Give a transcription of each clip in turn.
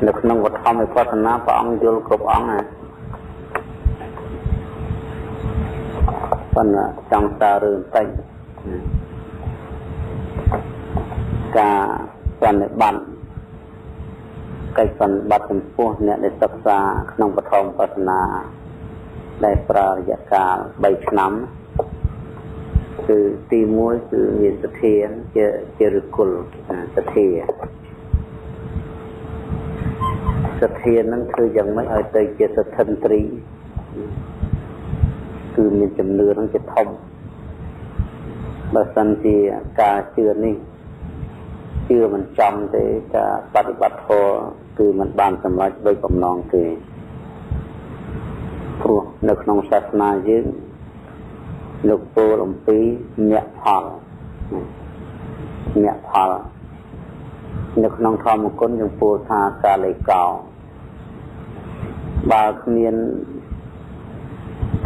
នៅក្នុងវធម្មវិបស្សនាព្រះអង្គយល់គ្រប់អង្គណាប៉ុន្តែចង់សាររឿងតិចការប្រណិប័តកិច្ចប្រណិប័តចំពោះអ្នកដែលសិក្សាក្នុងបឋមវិបស្សនាដែលប្រើរយៈកាល3ឆ្នាំគឺទី1គឺមានសទ្ធាជាឫគល់សទ្ធាសទ្ធានឹងធ្វើយ៉ាងម៉េចឲ្យទៅជាសទ្ធិន្ទ្រីគឺមានជំនឿនឹងជាធំបើសិនជាការជឿនេះជឿមិនចំទេការបដិបត្តិធម៌គឺមិនបានសម្រេចដោយបំណងទេព្រោះនៅក្នុងសាសនាយើងលោកពោលអំពីមគ្គផលមគ្គផលនៅក្នុងធម្មគុណយើងពោលថាកាលេកោបើគ្មាន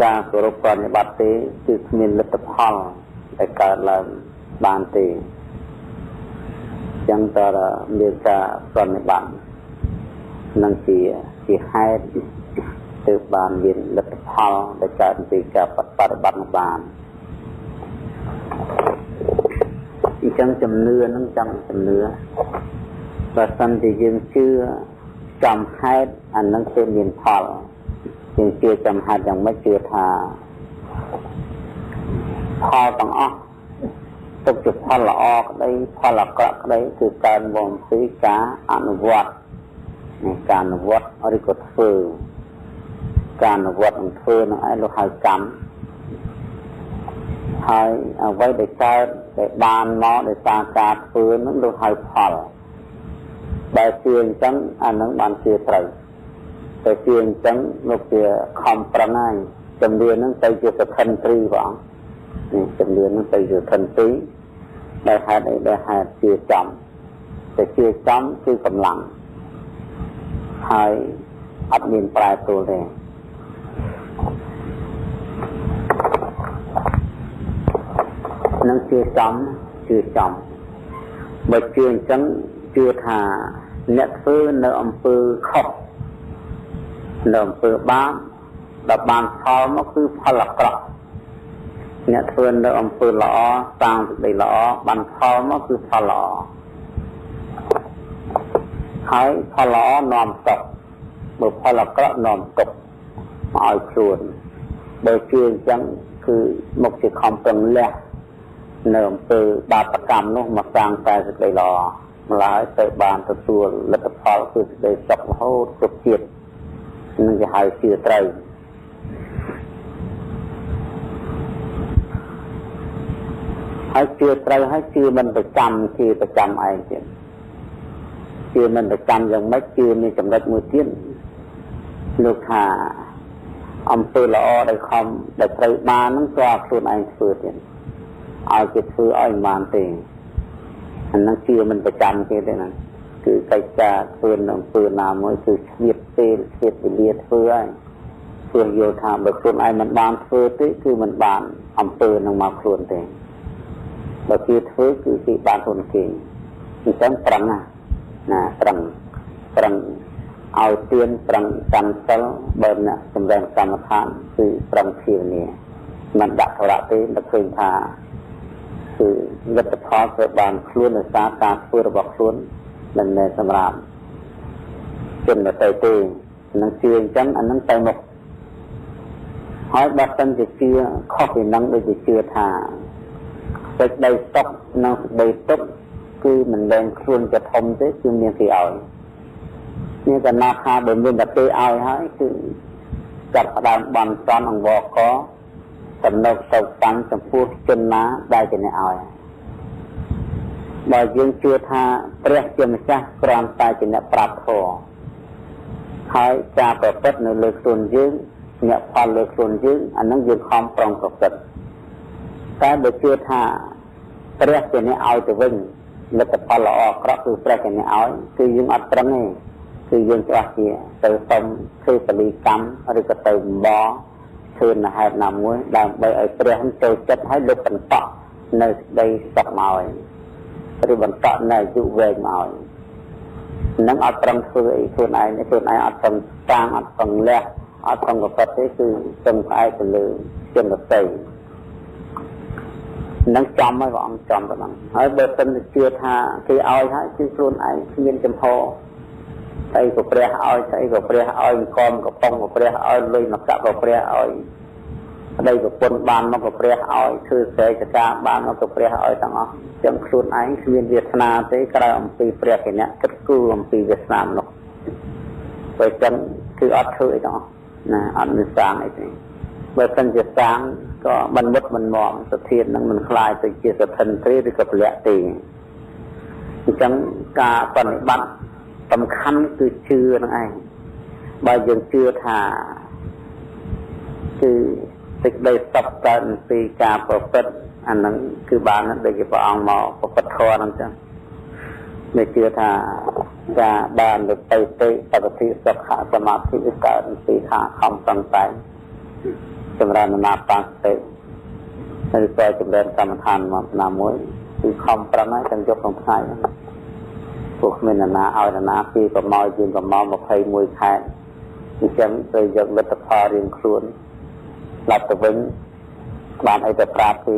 ការគោរពប្រតិបត្តិទេគឺគ្មានលទ្ធផលដែលកើតឡើងបានទេចឹងតើមានការប្រតិបត្តិនឹងជាហេតុទើបបានមានលទ្ធផលដែលកើតពីការបដិបត្តិបានអញ្ចឹងជំនឿនឹងចង់ជំនឿបើសិនជាយើងជឿចំហេតុអានឹងគឺមានផលយើងជឿចំហេតុយ៉ាងម៉េចជឿថាផលទាំងអស់ទុកជាផលល្អក្តីផលអាក្រក់ក្តីគឺកើនមកអំពីការអនុវត្តនៃការអនុវត្តឬក៏ធ្វើការអនុវត្តនឹងធ្វើនឹងឯងលោកហៅកម្មហើយអ្វីដែលកើតដែលបានមកដោយសារការធ្វើនឹងលោកហៅផលបើជឿអញ្ចឹងអានឹងបានជឿត្រូវតែជឿអញ្ចឹងលោកជាខំប្រឹងហើយជំនឿនឹងទៅជាសទ្ធិន្ទ្រីបងនេះជំនឿនឹងទៅជាសទ្ធិន្ទ្រីដែលហេតុអីដែលហេតុជឿចំតែជឿចំគឺកម្លាំងហើយអត់មានប្រែប្រួលទេនឹងជឿចំជឿចំបើជឿអញ្ចឹងជឿថាអ្នកធ្វើនៅអំពើខុសនៅអំពើបាបដល់បានផលមកគឺផលអាក្រក់អ្នកធ្វើនៅអំពើល្អសាងសេចក្តីល្អបានផលមកគឺផលល្អហើយផលល្អនាំសុខបើផលអាក្រក់នាំទុក្ខមកឲ្យខ្លួនបើជឿអញ្ចឹងគឺមកជាខំប្រឹងលះនៅអំពើបាបកម្មនោះមកសាងតែសេចក្តីល្អម្ល៉េះទៅបានទទួលលទ្ធផលគឺសេចក្តីសុខរហូតគ្រប់ជាតិនឹងគេហៅជឿត្រូវហើយជឿត្រូវហើយជឿមិនប្រចាំជឿប្រចាំឯងទៀតជឿមិនប្រចាំយ៉ាងម៉េចជឿមានចំណុចមួយទៀតលោកថាអំពើល្អដែលខំដែលត្រូវបានហ្នឹងក៏ខ្លួនឯងធ្វើទៀតឲ្យគេធ្វើឲ្យមិនបានទេអាហ្នឹងជឿមិនប្រចាំគេទេណាគឺកិច្ចការធ្វើនៅអំពើណាមួយគឺឆ្លៀតពេលឆ្លៀតវេលាធ្វើហើយព្រោះយល់ថាបើខ្លួនឯងមិនបានធ្វើទេគឺមិនបានអំពើនឹងមកខ្លួនទេបើគេធ្វើគឺគេបានខ្លួនគេអញ្ចឹងប្រឹងណាប្រឹងប្រឹងឲ្យទៀនប្រឹងកាន់សិលបើអ្នកសម្ដែងកម្មដ្ឋានគឺប្រឹងភាវនាមិនដាក់ធរៈទេមិនឃើញថាគឺលទ្ធផលត្រូវបានខ្លួនដោយសារការធ្វើរបស់ខ្លួនមិនមែនសម្រាប់ជនដទៃទេនឹងជឿអញ្ចឹងអានឹងទៅមុខហើយបើសិនជាជឿខុសពីនឹងដូចជាជឿថាសេចក្តីសុខនិងសេចក្តីទុក្ខគឺមិនមែនខ្លួនជាធំទេគឺមានគេឲ្យមានតែណាថាបើមានតែគេឲ្យហើយគឺចាប់ផ្ដើមបន់ស្រន់អង្វរកសំណុកសោកតាំងចំពោះជនណាដែលជាអ្នកឲ្យបើយើងជឿថាព្រះជាម្ចាស់គ្រាន់តែជាអ្នកប្រាប់ធម៌ហើយការប្រព្រឹត្តនៅលើខ្លួនយើងអ្នកផលលើខ្លួនយើងអានឹងយើងខំប្រងប្រព្រឹត្តតែបើជឿថាព្រះជាអ្នកឲ្យទៅវិញលទ្ធផលល្អអាក្រក់គឺព្រះជាអ្នកឲ្យគឺយើងអត់ប្រឹងទេគឺយើងច្បាស់ជាទៅសុំធ្វើពលីកម្មឬក៏ទៅបំបធ្វើនៅហេតុណាមួយដើម្បីឲ្យព្រះចូលចិត្តឲ្យលោកបន្តនៅសេចក្តីសុខមកឲ្យឬបន្តនៅអាយុវែងមកឲ្យ នឹងអត់ប្រឹងធ្វើអីខ្លួនឯងខ្លួនឯងអត់ប្រឹងសាងអត់ប្រឹងលះអត់ប្រឹងប្រព្រឹត្តទេគឺពឹងផ្អែកទៅលើជនដទៃនឹងចំហើយព្រះអង្គចំប៉ុណ្ណឹងហើយបើសិនជាជឿថាគេឲ្យហើយគឺខ្លួនឯងគ្មានចំហស្អីក៏ព្រះឲ្យស្អីក៏ព្រះឲ្យអង្គមកំប៉ុងក៏ព្រះឲ្យលុយមកកាក់ក៏ព្រះឲ្យប្តីប្រពន្ធបានមកក៏ព្រះឲ្យធ្វើស្រែចការបានមកក៏ព្រះឲ្យទាំងអស់ចឹងខ្លួនឯងគ្មានវាសនាទេក្រៅអំពីព្រះគណៈគិតគូរអំពីវាសនាមនុស្សបើចឹងគឺអត់ធ្វើអីទាំងអស់ណាអត់មានសាងអីទេបើសិនជាសាងក៏មិនមុតមិនមមសធាននឹងមិនคล้ายទៅជាសធិនទ្រីឬក៏ពលៈទេអញ្ចឹងការបប្រតិបត្តិសំខាន់គឺជឿនឹងឯងបើយើងជឿថាគឺសេចក្តីសុខកើតពីការប្រព្រឹត្តអានឹងគឺបានដូចជាព្រះអង្គមកប្រព្រឹត្តធម៌ហ្នឹងចឹងមិនជឿថាការបានទៅទៅបកតិសុខសមាធិវាកើតពីខាខំប្រឹងប្រែងចម្រើនអានាបានសតិហើយក៏ចម្រើនកម្មដ្ឋានមកណាមួយគឺខំប្រឹងហើយទាំងយប់ទាំងថ្ងៃពួកគ្មាននរណាឲ្យនរណាពីប្រមោជាងប្រមោ21ខែអញ្ចឹងត្រូវយកលទ្ធផលរៀងខ្លួនស្លាប់ទៅវិញបានអីទៅប្រាប់ទី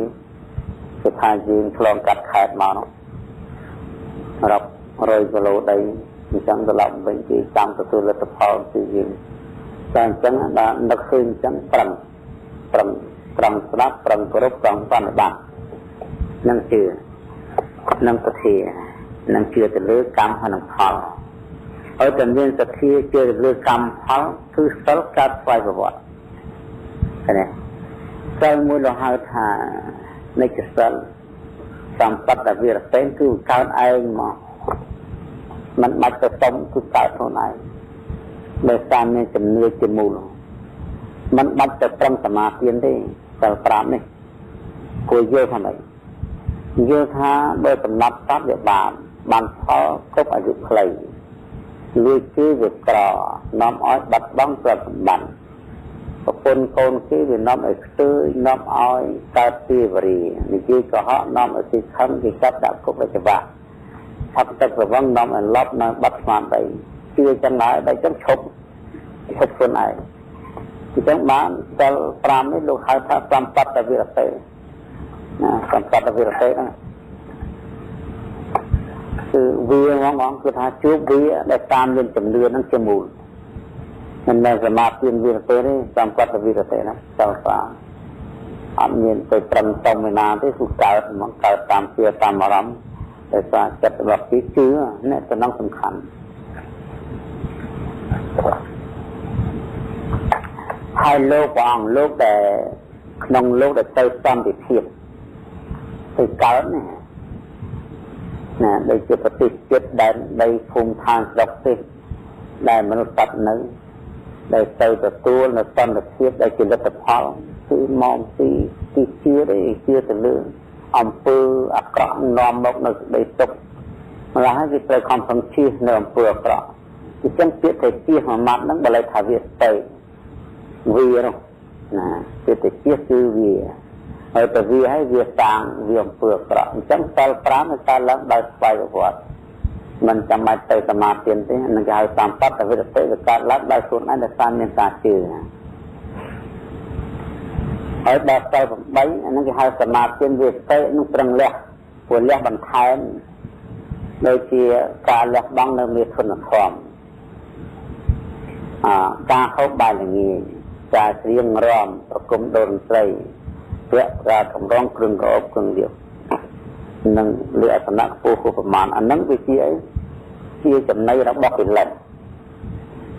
គឺថាយើងឆ្លងកាត់ខេត្តមកនោះរាប់រយគីឡូដីអញ្ចឹងត្រឡប់វិញគេចាំទទួលលទ្ធផលពីយើងតែអញ្ចឹងដល់នឹកឃើញអញ្ចឹងប្រឹងប្រឹងប្រឹងស្ដាប់ប្រឹងគោរពប្រឹងបប្រតិបត្តិនឹងជឿនឹងសទ្ធានឹងជឿទៅលើកម្មហើយនឹងផលហើយតែមានសទ្ធាជឿទៅលើកម្មផលគឺសិលកើតស្វ័យប្រវត្តិឃើញទេសិលមួយលោកហៅថានិច្ចសិលសម្បត្តិវិរតេគឺកើតឯងមកមិនបាច់ទៅសុំគឺកើតខ្លួនឯងដោយសារមានជំនឿជាមូលមិនបាច់ទៅត្រឹមសមាធិទេសិល5នេះគួរយល់ថាម៉េចយល់ថាបើសម្លាប់សត្វវាបាបបានផលគ្រប់អាយុខ្លីលួចជឿវាក្រនាំឲ្យបាត់បង់ទ្រព្យសម្បត្តិប្រពន្ធកូនគេវានាំឲ្យខ្ទើយនាំឲ្យកើតពីវរីនិយាយកុហកនាំឲ្យគេខឹងគេចាប់ដាក់គុកវិច្ឆៈឆាប់ទឹកប្រវឹងនាំឲ្យឡប់នៅបាត់ស្មារតីជឿចឹងហើយដល់ចឹងឈប់ឈប់ខ្លួនឯងអញ្ចឹងបានសិល5នេះលោកហៅថាសម្បត្តិវិរតេណាសម្បត្តិវិរតេហ្នឹងគឺវាហ្មងគឺថាជួបវាដែលតាមមានជំនឿហ្នឹងជាមូលមិនមែនសមាធិវិរតេទេសម្បត្តិវិរតេណាសិល5អត់មានទៅប្រឹងសុំឯណាទេគឺកើតហ្មងកើតតាមជាតាមអារម្មណ៍ដោយសារចិត្តរបស់គេជឿនេះតំណងសំខាន់ហើយលោកព្រះអង្គលោកដែលក្នុងលោកដែលទៅសន្តិភាពទៅកើតនេះណាដូចជាប្រទេសជាតិដែនដីភូមិឋានស្រុកទេសដែលមនុស្សសត្វនៅដែលទៅទទួលនៅសន្តិភាពដែលជាលទ្ធផលគឺមកពីទីជឿទេជឿទៅលើអំពើអាក្រក់នាំមកនៅសេចក្តីទុក្ខម្ល៉េះហើយវាត្រូវខំប្រឹងជៀសនៅអំពើអាក្រក់អញ្ចឹងពាក្យតែជៀសមួយម៉ាត់ហ្នឹងបើលេថាវាទៅវានោះណាពាក្យតែជៀសគឺវាហើយទៅវាហើយវាសាងវាអំពើអាក្រក់អញ្ចឹងសិល5វាកើតឡើងដោយស្វ័យប្រវត្តិមិនចាំបាច់ទៅសមាធិទេនឹងគេហៅសម្បត្តិវិរតិវាកើតឡើងដោយខ្លួនឯងដោយសារមានការជឿហើយដល់សិល8អានឹងគេហៅសមាធិវិរតិនឹងប្រឹងលះព្រោះលះបន្ថែមដូចជាការលះបង់នៅមេធនធម៌ការហូបបាយល្ងាចការច្រៀងរាំប្រគំតន្ត្រីវគ្គការកម្រងគ្រឿងក្រអូបគ្រឿងរៀបនិងលើអសនៈខ្ពស់ប្រមាណអានឹងវាជាអីជាចំណីរបស់កិលេស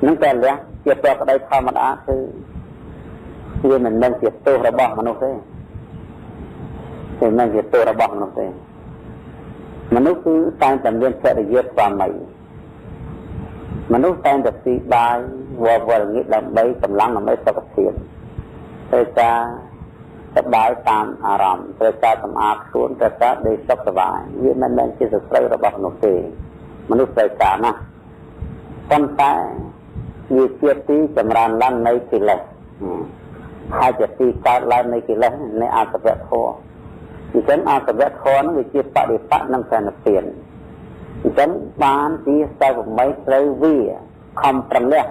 នឹងតែលះជាប្រក្តីធម្មតាគឺវាមិនមែនជាទោសរបស់មនុស្សទេមិនមែនជាទោសរបស់មនុស្សទេមនុស្សគឺតែងតែមានភរិយាស្វាមីមនុស្សតែងតែស៊ីបាយវល់វល់ងាកដើម្បីកម្លាំងដើម្បីសុខភាពត្រូវការសប្បាយតាមអារម្មណ៍ត្រូវការសម្អាតខ្លួនត្រូវការដេកសុខសប្បាយវាមិនមែនជាសត្រូវរបស់មនុស្សទេមនុស្សត្រូវការណាស់ប៉ុន្តែវាជាទីចម្រើនឡើងនៃកិលេសហើយជាទីកើតឡើងនៃកិលេសនៃអសវៈធម៌អញ្ចឹងអសវៈធម៌ហ្នឹងវាជាបដិបត្តិនិងសន្និព្វាន អញ្ចឹងបានជាសិល8ត្រូវវាខំប្រឹងលះ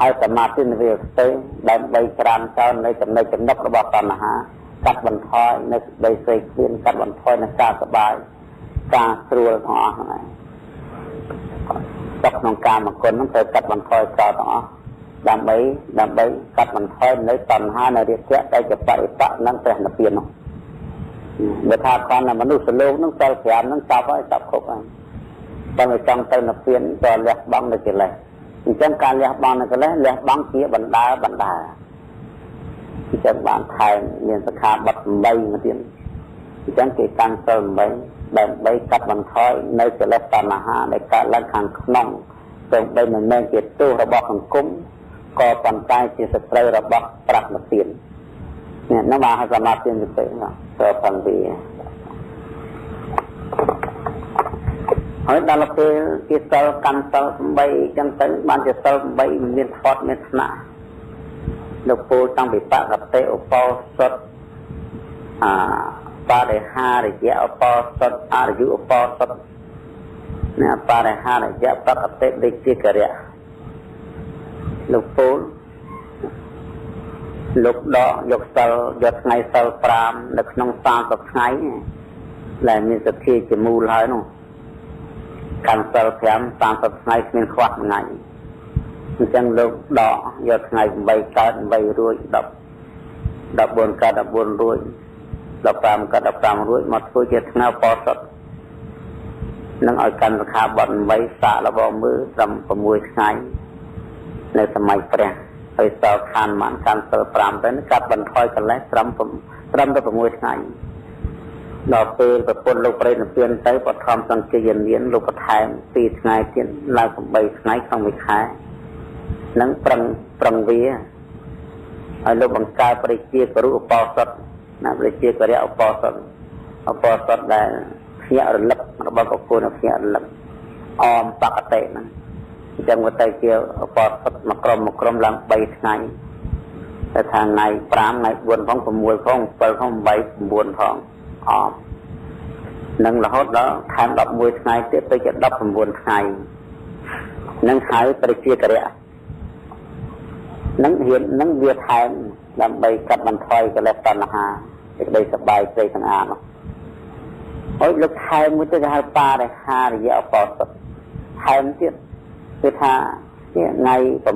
ហើយសមាធិវាផ្សេងដើម្បីច្រានចោលនៅចំណុចចំណុករបស់តណ្ហាកាត់បន្ថយនៅសេចក្តីស្រីគ្លៀនកាត់បន្ថយនៅការសបាយការស្រួលទាំងអស់ហ្នឹងឯងក្នុងកាមគុណហ្នឹងត្រូវកាត់បន្ថយចោលទាំងអស់ដើម្បីកាត់បន្ថយនៅតណ្ហានៅរាគៈដែលជាបរិបៈនិងព្រះនិព្វាននោះបើថាគ្រាន់តែមនុស្សលោកហ្នឹងសិល5ហ្នឹងចប់ហើយចប់គ្រប់ហើយតែបើចង់ទៅនិព្វានក៏លះបង់នៅកិលេសអញ្ចឹងការលះបង់នៅកិលេសលះបង់ជាបណ្ដើបណ្ដើអញ្ចឹងបានថែមមានសិក្ខាបទ8មកទៀតអញ្ចឹងគេកាន់សិល8ដើម្បីកាត់បន្ថយនៅកិលេសតណ្ហាដែលកើតឡើងខាងក្នុងទោះបីមិនមែនជាទោសរបស់សង្គមក៏ប៉ុន្តែជាសត្រូវរបស់ប្រាថ្នាទាននេះនោះបានសមាធិនិទៅទៅផងវាហើយដល់ពេលគេសិលកាន់សិល8ចឹងទៅបានជាសិល8មិនមានថតមានថ្នាក់លោកពូលតាំងពីបកតិឧបោសថបរិហារយៈឧបោសថអរិយុឧបោសថណាបរិហារយៈបកតិដូចជាករៈលោកពូលលោកដកយកសិលយកថ្ងៃសិល5នៅក្នុង30ថ្ងៃដែលមានសទ្ធាជាមូលហើយនោះកាន់សិល5 30ថ្ងៃគ្មានខ្វះថ្ងៃអញ្ចឹងលោកដកយកថ្ងៃ8កើត8រួច10 14កើត14រួច15កើត15រួចមកធ្វើជាថ្ងៃបោសុតនឹងឲ្យកាន់សិក្ខាបទ8សាកល្បងមើលត្រឹម6ថ្ងៃនៅសម័យព្រះហើយសិលខានបានកាន់សិល5ទៅកាត់បន្ថយកលេសត្រឹមតែ6ថ្ងៃដល់ពេលប្រពន្ធលោកប្រេណពៀនទៅបឋមសង្ឃយានានលោកបន្ថែម2ថ្ងៃទៀតឡើង8ថ្ងៃក្នុងមួយខែនឹងប្រឹងវាហើយលោកបង្កើតប្រជាករុឧបោសថណាប្រជាករៈឧបោសថឧបោសថដែលភ្ញាក់រលឹករបស់បុគ្គលនៅភ្ញាក់រលឹកអមបកតិហ្នឹងអញ្ចឹងវាទៅជាឧបោសថមួយក្រុមឡើង3ថ្ងៃតែថាថ្ងៃ5ថ្ងៃ4ផង6ផង7ផង8 9ផងអមនឹងរហូតដល់ថែម11ថ្ងៃទៀតទៅជា19ថ្ងៃនឹងហៅប្រជាករៈនឹងហ៊ាននឹងវាថែមដើម្បីកាត់បន្ថយកលេសតណ្ហាសេចក្តីសប្បាយព្រៃទាំងអានហើយលោកថែមមួយទៀតគេហៅបរិហារយៈឧបោសថថែមទៀតគឺថាថ្ងៃ8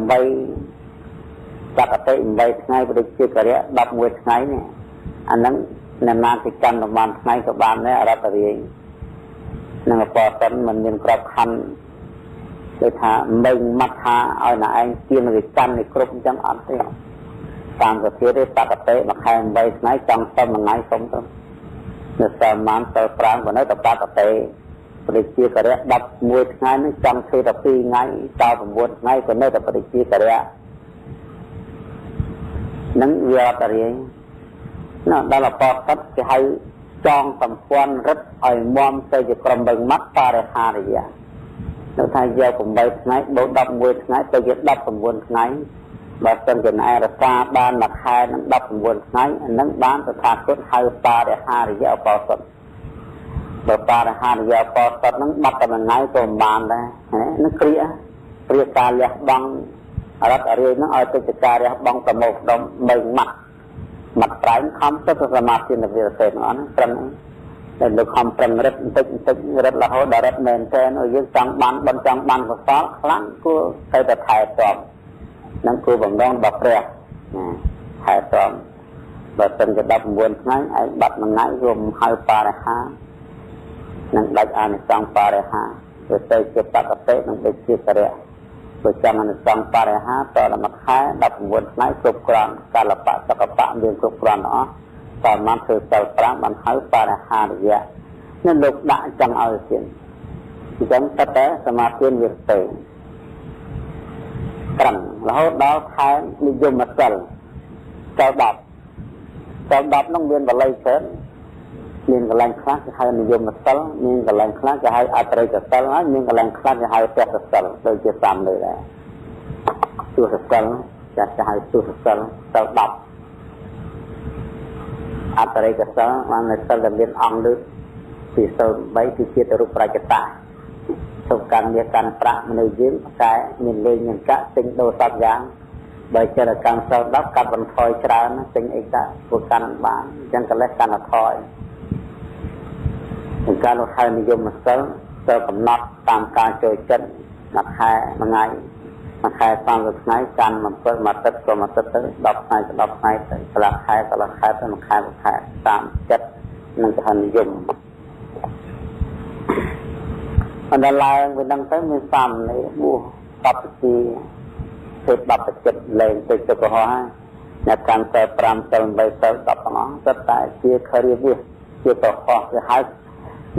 បកតិ8ថ្ងៃប្រជាករៈ11ថ្ងៃនេះអាហ្នឹងអ្នកណាគេកាន់ប្រហែលថ្ងៃក៏បានដែរអរតរាយនឹងឧបោសថមិនមានក្របខ័ណ្ឌដូចថាមិនម៉ាត់ថាឲ្យណែឯងទៀងវាកាន់នេះគ្រប់អញ្ចឹងអត់ទេតាមសភាទេបកតិមួយខែ8ថ្ងៃចង់សុំមួយថ្ងៃសុំទៅនៅសិលម៉ានសិល5ក៏នៅតែបកតិប្រជាករៈ11ថ្ងៃនឹងចង់ធ្វើតែ2ថ្ងៃត9ថ្ងៃក៏នៅតែប្រជាករៈនឹងវាអត់រាយណាដល់អបតគេហៅចងសម្ព័ន្ធរឹតឲ្យមទៅជាក្រុមបឹងម៉ាត់បរិហារយៈនៅថាយក8ថ្ងៃបូក11ថ្ងៃទៅជា19ថ្ងៃបើសិនជាណែរក្សាបានមួយខែនឹង19ថ្ងៃអានឹងបានតថាគតហៅបរិហារយៈឧបោសថបើបរិហារយៈឧបោសថនឹងបាត់តែមួយថ្ងៃក៏មិនបានដែរនឹងគ្រាការលះបង់រត់រាយនឹងឲ្យទៅជាការលះបង់ប្រមូលផ្ដុំ3ម៉ាត់ម៉ាត់ប្រែងខំទៅសមាធិនិវិរទេទាំងអស់ហ្នឹងប្រឹងតែលោកខំប្រឹងរឹតបន្តិចបន្តិចរឹតរហូតដល់រឹតមែនតើយើងចង់បានបនចង់បានកុសលខ្លាំងគួរទៅតែថែទាំនឹងគួរបំរុងរបស់ព្រះណាថែទាំបើសិនជា19ថ្ងៃឯងបាត់មួយថ្ងៃរួមហៅបរិហានឹងដាច់អានិសង្សបរិហាទៅទៅជាបកតិនឹងដូចជាករៈបើចង់អានិសង្សបរិហាតដល់មួយខែ19ថ្ងៃគ្រប់គ្រាន់កាលបៈសកបៈមានគ្រប់គ្រាន់អស់តាមបានធ្វើសិល5បានហៅបរិហារយៈនឹងលោកដាក់ចង់ឲ្យទៀតអញ្ចឹងតែសមាធិវិរទេត្រឹមរហូតដល់ខែនិយមសិលសិល10សិល10នោះមានបល័យច្រើនមានកន្លែងខ្លះគេហៅនិយមសិលមានកន្លែងខ្លះគេហៅអត្រេកសិលហើយមានកន្លែងខ្លះគេហៅទស្សសិលដូចជា3លើដែរទស្សសិលចាស់គេហៅទស្សសិលសិល10អត្រេកសិលបាននៅសិលដែលមានអង្គលើពីសិល8គឺជារូបប្រជាតៈ ឈប់កាន់មាសកាន់ប្រាក់មនុស្សយើងតែមានលេងមានកាក់ទិញដូរសពយ៉ាងបើចរិតកម្មសិល10កាត់បន្ថយច្រើនទិញអីកាក់ព្រោះកាន់បានអញ្ចឹងកិលេសកាន់ថយការលោកហៅនិយមសិលទៅកំណត់តាមការចូលចិត្តមួយខែមួយថ្ងៃមួយខែ30ថ្ងៃកាន់មួយពិលមួយទឹកក៏មួយទឹកទៅ10ថ្ងៃទៅ10ថ្ងៃទៅកន្លះខែកន្លះខែទៅមួយខែមួយខែតាមចិត្តនឹងគេហៅនិយមអន្តឡើងវានឹងទៅមានសាមណេរបួសបព្វជិធ្វើបព្វជិតលែងទៅទៅកុហកហើយអ្នកកាន់តែ5សិល8សិល10ទាំងអស់សុទ្ធតែជាខរិយាជាកុហកគេហៅ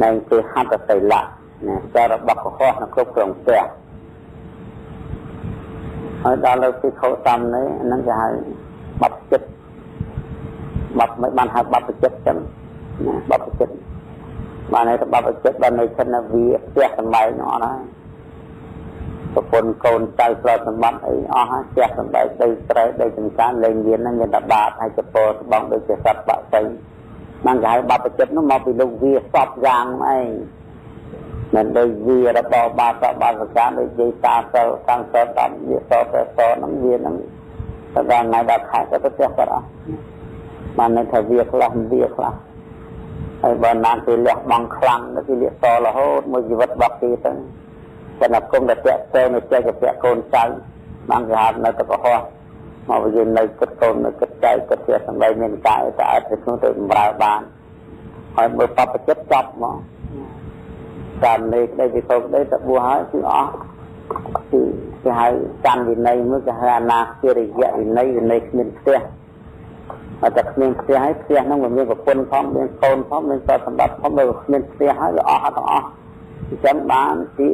នៅគេហត្ថសីលៈណាសាររបស់កុហកនៅគ្រប់គ្រងផ្ទះហើយដល់លើពិខុសាមណេរហ្នឹងគេហៅបព្វជិតបព្វមិនបានហៅបព្វជិតចឹងណាបព្វជិតបានហើយបព្វជិតបាននៅចិនវាផ្ទះសម្បែងអស់ហើយប្រពន្ធកូនចៅទ្រព្យសម្បត្តិអីអស់ហើយផ្ទះសម្បែងដីស្រែដីចំការលែងមានហ្នឹងមានតែបាបហើយចពោស្បងដូចជាសត្វបាក់សីបានគេហៅបព្វជិតនោះមកពីលោកវាសពយ៉ាងឯងមិនដូចវារបស់បាសបាសកាដូចយាយតាសិលកាន់សិល10វាសទៅសហ្នឹងវាហ្នឹងទៅដល់ថ្ងៃដល់ខែក៏ទៅផ្ទះគាត់អស់បានន័យថាវាខ្លះវាខ្លះហើយបើណាគេលះបង់ខ្លាំងគេលះតរហូតមួយជីវិតរបស់គេទៅតែដល់គុំតែពាក់ទៅនៅចេះតែពាក់កូនចៅបានគេហៅនៅតែកុហកមកវិញនៅគិតកូននៅគិតចៅគិតជាសម្ដីមានកាយតែអាចទៅក្នុងទៅបម្រើបានហើយមើលបព្វជិតចប់មកតាមនេះក្តីវិខក្តីទៅបួសហើយគឺអស់គឺគេហៅកម្មវិន័យមួយគេហៅអនាគរិយវិន័យវិន័យគ្មានផ្ទះអត់តែគ្មានផ្ទះហើយផ្ទះហ្នឹងវាមានប្រពន្ធផងមានកូនផងមានទ្រព្យសម្បត្តិផងបើគ្មានផ្ទះហើយវាអស់ទាំងអស់អញ្ចឹងបានជា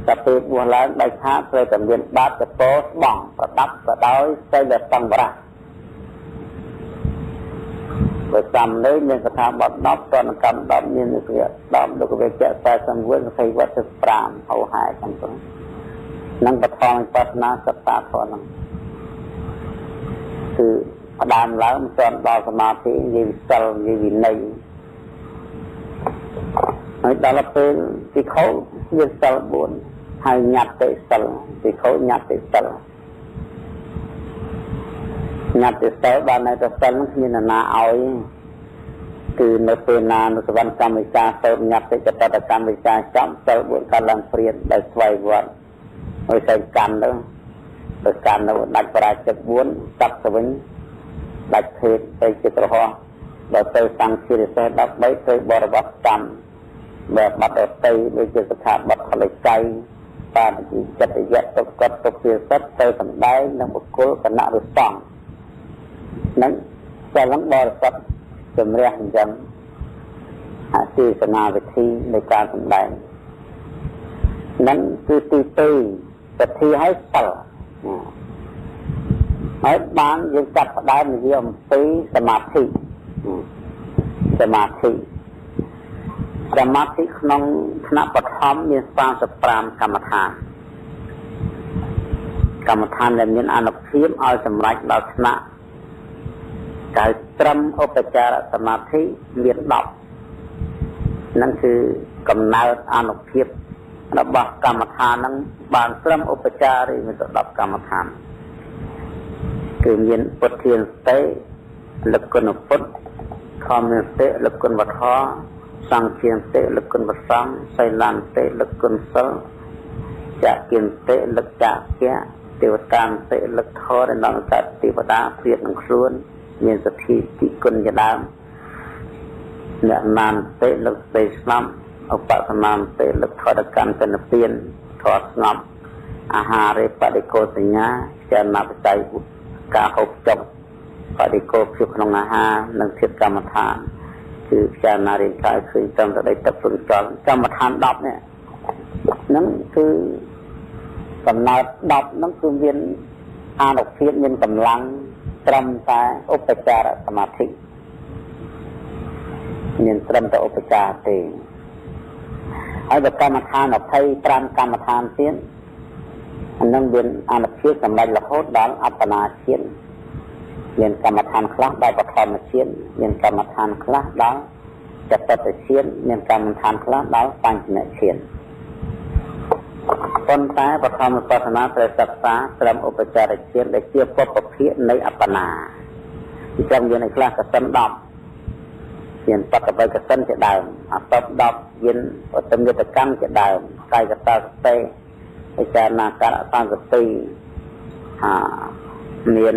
តែពេលបួសឡើងដាច់ខាតត្រូវតែមានបាតចពោស្បង់ប្រដាប់ប្រដោយសីលសង្វរៈបើសំលើមានកថាបទ10តនកម្ម10មាននិគ្រា10លោកវិជ្ជា49សីវត្ត5ហៅហែចឹងទៅនឹងបឋមវិបស្សនាសិក្សាធម៌ហ្នឹងគឺផ្ដើមឡើងមិនទាន់ដល់សមាធិនិយាយវិសិលនិយាយវិន័យហើយដល់ពេលពិខុមានសិល4ហើយញត្តិសិលពិខុញត្តិសិលញត្តិសិលបាននៅតែសិលគ្មាននរណាឲ្យគឺនៅពេលណានុសវណ្ណកម្មវិការសូត្រញត្តិចតតកម្មវិការចំសិល4កើតឡើងព្រានដោយស្វ័យវត្តហើយទៅកាន់ទៅទៅកាន់ទៅដាច់បរាជិក4កាត់ទៅវិញដាច់ភេទទៅជាក្រហមដល់ទៅសង្ឃិរិសេស13ទៅបរិវត្តកម្មបែបបាត់ទៅដូចជាស្ថាប័នផលិក័យបានជាចិត្តយៈទុកកត់ទុកជាសិទ្ធទៅសម្ដែងនឹងបុគ្គលគណៈឬសង្ឃនឹងសិលនឹងបរិសុទ្ធជំរះអញ្ចឹងអទេសនាវិធីនៃការសម្ដែងនឹងគឺទី2វិធីឲ្យសិលហើយបានយើងចាប់ផ្ដើមនិយាយអំពីសមាធិសមាធិសមាធិក្នុងថ្នាក់បឋមមាន35កម្មដ្ឋានកម្មដ្ឋានដែលមានអានុភាពឲ្យសម្រេចដល់ថ្នាក់កៅត្រឹមឧបចារសមាធិមាន10ហ្នឹងគឺកំណើតអានុភាពរបស់កម្មដ្ឋានហ្នឹងបានត្រឹមឧបចារមានទៅ10កម្មដ្ឋានគឺមានពុទ្ធានសតិលក្ខគុណពុទ្ធធម្មសតិលក្ខគុណវធសង្ឃានតិលក្ខគុណប្រសង្ឃសីលានតិលក្ខគុណសិលចកិនតិលក្ខចកៈទេវតានតិលក្ខធរដែលនាំកើតទេវតាព្រាបនឹងខ្លួនមានសទ្ធាតិគុណជាដើមអ្នកណានតិលក្ខស្ដីស្នាប់ឧបសនានតិលក្ខធរកម្មតនពៀនធរស្ងប់អាហារិបដិកោសញ្ញាចនបច្ច័យការហូបចុកបដិកោភាពក្នុងអាហារនិងធាតុកម្មដ្ឋានគឺពិចារណារាងកាយឃើញត្រឹមតែដីទឹកព្រំចលកម្មដ្ឋាន10នេះហ្នឹងគឺកំណើត10ហ្នឹងគឺមានអានុភាពមានកម្លាំងត្រឹមតែឧបចារសមាធិមានត្រឹមតែឧបចារទេហើយបើកម្មដ្ឋាន25កម្មដ្ឋានទៀតអានឹងមានអានុភាពសម្រេចរហូតដល់អបណាជាតិមានកម្មដ្ឋានខ្លះដល់បឋមជាតិមានកម្មដ្ឋានខ្លះដល់ចតុតជាតិមានកម្មដ្ឋានខ្លះដល់បញ្ចមជាតិ ប៉ុន្តែបឋមវិបស្សនាត្រូវសិក្សាត្រឹមឧបចារឈានដែលជាពពភាកនៃអបណាអញ្ចឹងមានឯខ្លះកសិន10មានបតវកសិនជាដើមអតប10មានឧត្តមយតកម្មជាដើមកាយកតាសតិវិចារណាករ32ហាមាន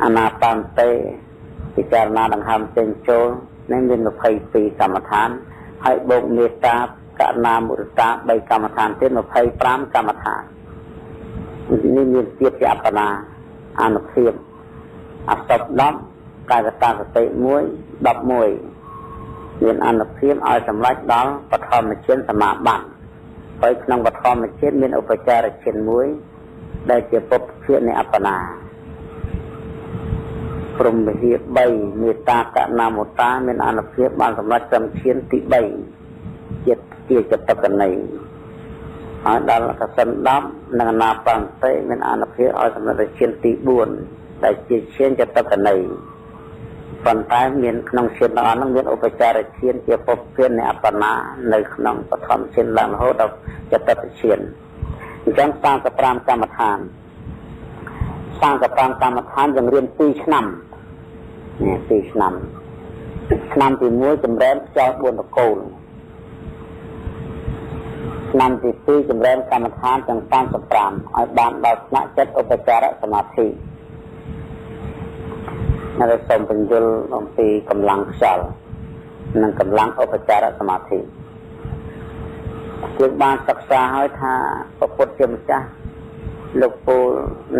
អានាបានតិពិចារណាដង្ហើមចេញចូលនេះមាន22កម្មដ្ឋានហើយបូកមេត្តាករុណាមុទិតា3កម្មដ្ឋានទៀត25កម្មដ្ឋាននេះមានទៀតជាអបណាអនុភាពអសព10កាយកតាសតិ1 11មានអនុភាពឲ្យសម្រេចដល់បឋមឈានសមាបត្តិហើយក្នុងបឋមឈានមានឧបចារឈានមួយដែលជាពុទ្ធភាគនៃអបណាព្រហ្មវិហារ3មេត្តាករុណាមុទិតាមានអនុភាពបានសម្រេចត្រឹមឈានទី3ជាចតុកណីហើយដល់កសិន10និងអានាបានសតិមានអនុភាពឲ្យសម្រេចឈានទី4ដែលជាឈានចតុកណីប៉ុន្តែមានក្នុងឈានទាំងអស់នោះមានឧបចារឈានជាពុទ្ធភាននៃអបណានៅក្នុងបឋមឈានឡើងរហូតដល់ចតុកឈានអញ្ចឹង35កម្មដ្ឋាន35កម្មដ្ឋានយើងរៀន2ឆ្នាំនេះ2ឆ្នាំឆ្នាំទី1ចម្រើនខ្យល់4តកូលឆ្នាំទី2ចម្រើនកម្មដ្ឋានទាំង35ឲ្យបានដល់ថ្នាក់ចិត្តឧបចារសមាធិហើយសូមបញ្យល់អំពីកម្លាំងខ្យល់និងកម្លាំងឧបចារសមាធិយើងបានសិក្សាហើយថាព្រះពុទ្ធជាម្ចាស់លោកពូល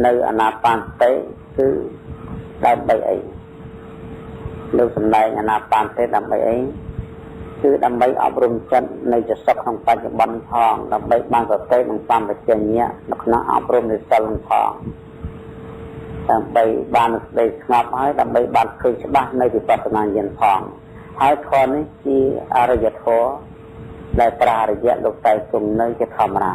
នៅអានាបានសតិគឺដើម្បីអីលោកសម្ដែងអានាបានសតិដើម្បីអីគឺដើម្បីអប់រំចិត្តនៅជាសុខក្នុងបច្ចុប្បន្នផងដើម្បីបានសតិនិងសម្បជញ្ញៈនៅក្នុងអប់រំនៃសិលផងដើម្បីបានស្ដីស្ងប់ហើយដើម្បីបានឃើញច្បាស់នៅវិបស្សនាញាណផងហើយធម៌នេះជាអរិយធម៌ដែលប្រារិយៈលោកតែគង់នៅជាធម្មតា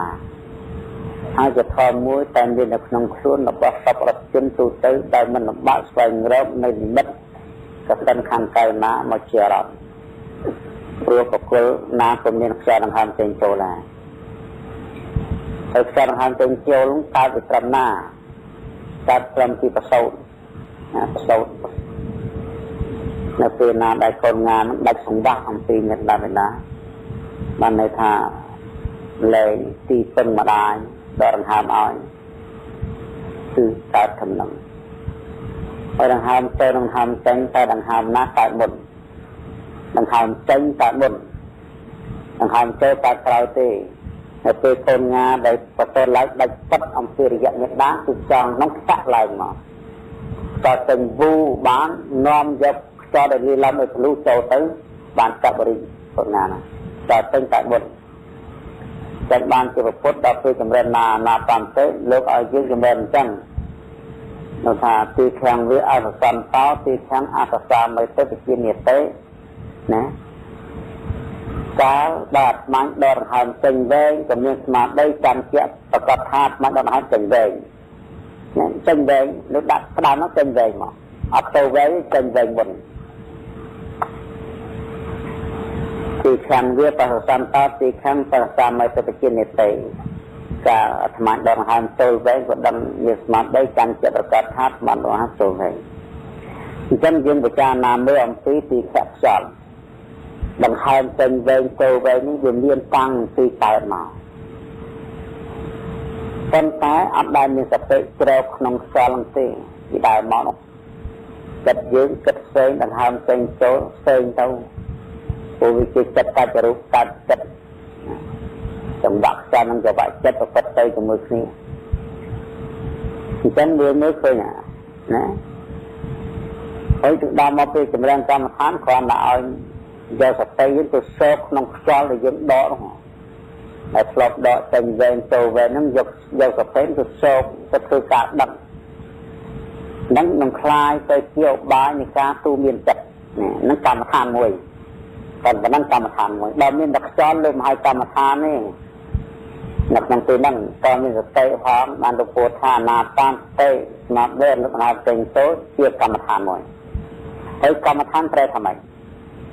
ហើយជាធម៌មួយតែមាននៅក្នុងខ្លួនរបស់សពរជនទូទៅដែលមិនលំបាកស្វែងរកនៅនិមិត្តកសិនខាងកៅណាមកជាអារម្មណ៍ព្រោះបុគ្គលណាក៏មានខ្យល់ដង្ហើមចេញចូលដែរហើយខ្យល់ដង្ហើមចេញចូលកើតពីត្រឹមណាកើតត្រឹមទីប្រសូតប្រសូតនៅពេលណាដែលកូនងានឹងដាច់សង្វាស់អំពីមេដាបេដាបានន័យថាលែងទីពឹងម្ដាយដល់ដង្ហើមឲ្យគឺកើតធំនឹងហើយដង្ហើមទៅដង្ហើមចេញតែដង្ហើមណាកើតមុនដង្ហើមចេញកើតមុនដង្ហើមចូលកើតក្រោយទេហើយពេលកូនងាដែលប្រសូតឡើងដាច់ពិតអំពីរយៈមេដាគឺចង់ក្នុងខ្ចាក់ឡើងមកតើទាំងវូបាននាំយកខ្យល់ដែលលាយឡំឲ្យពលុចូលទៅបានកាប់រីកូនងាណាតើទាំងតែមុនចឹងបានជាពុទ្ធដល់ពេលចម្រើនណាណាបានទៅលោកឲ្យយើងចម្រើនអញ្ចឹងនៅថាទីខាងវាអសសន្តោទីខាងអសសាមិទៅជានិតិណាកាលដល់អាត្មាដកដង្ហើមចេញវែងក៏មានស្មារតីចាំជាប្រកាសថាអាត្មាដកដង្ហើមចេញវែងណាចេញវែងលោកដាក់ផ្ដើមមកចេញវែងមកអត់ទៅវែងចេញវែងមុនទីខាងវាបសន្តោទីខាងបសសាមិទៅជានិតិកាលអាត្មាដកដង្ហើមចូលវែងក៏ដឹងមានស្មារតីចាំជាប្រកាសថាអាត្មាដកដង្ហើមចូលវែងអញ្ចឹងយើងពិចារណាមើលអំពីទីខៈខ្យល់ដង្ហើមចេញវែងចូលវែងនេះវាមានតាំងពីកើតមកប៉ុន្តែអត់ដែលមានសតិជ្រៅក្នុងខ្យល់ហ្នឹងទេពីដើមមកនោះចិត្តយើងគិតផ្សេងដង្ហើមចេញចូលផ្សេងទៅព្រោះវាជាចិត្តកាច់រូបកាច់ចិត្តចង្វាក់ខ្យល់និងចង្វាក់ចិត្តប្រព្រឹត្តទៅជាមួយគ្នាអញ្ចឹងវាមើលឃើញណាហើយទៅដល់មកពេលចម្រើនកម្មដ្ឋានគ្រាន់តែឲ្យយកសតិយើងទៅសោកក្នុងខ្យល់ដែលយើងដកនោះដែលធ្លាប់ដកចេញវែងចូលវែងហ្នឹងយកសតិទៅសោកទៅធ្វើការដឹកនឹងនឹងคลายទៅជាឧបាយនៃការទូមានចិត្តនេះនឹងកម្មដ្ឋានមួយតែប៉ុណ្ណឹងកម្មដ្ឋានមួយដល់មានតែខ្យល់លើមហាកម្មដ្ឋាននេះនៅក្នុងពេលហ្នឹងតើមានសតិផងបានទៅពោលថាអានាបានសតិស្មារតីលក្ខណៈចេញចូលជាកម្មដ្ឋានមួយហើយកម្មដ្ឋានប្រែថាម៉េច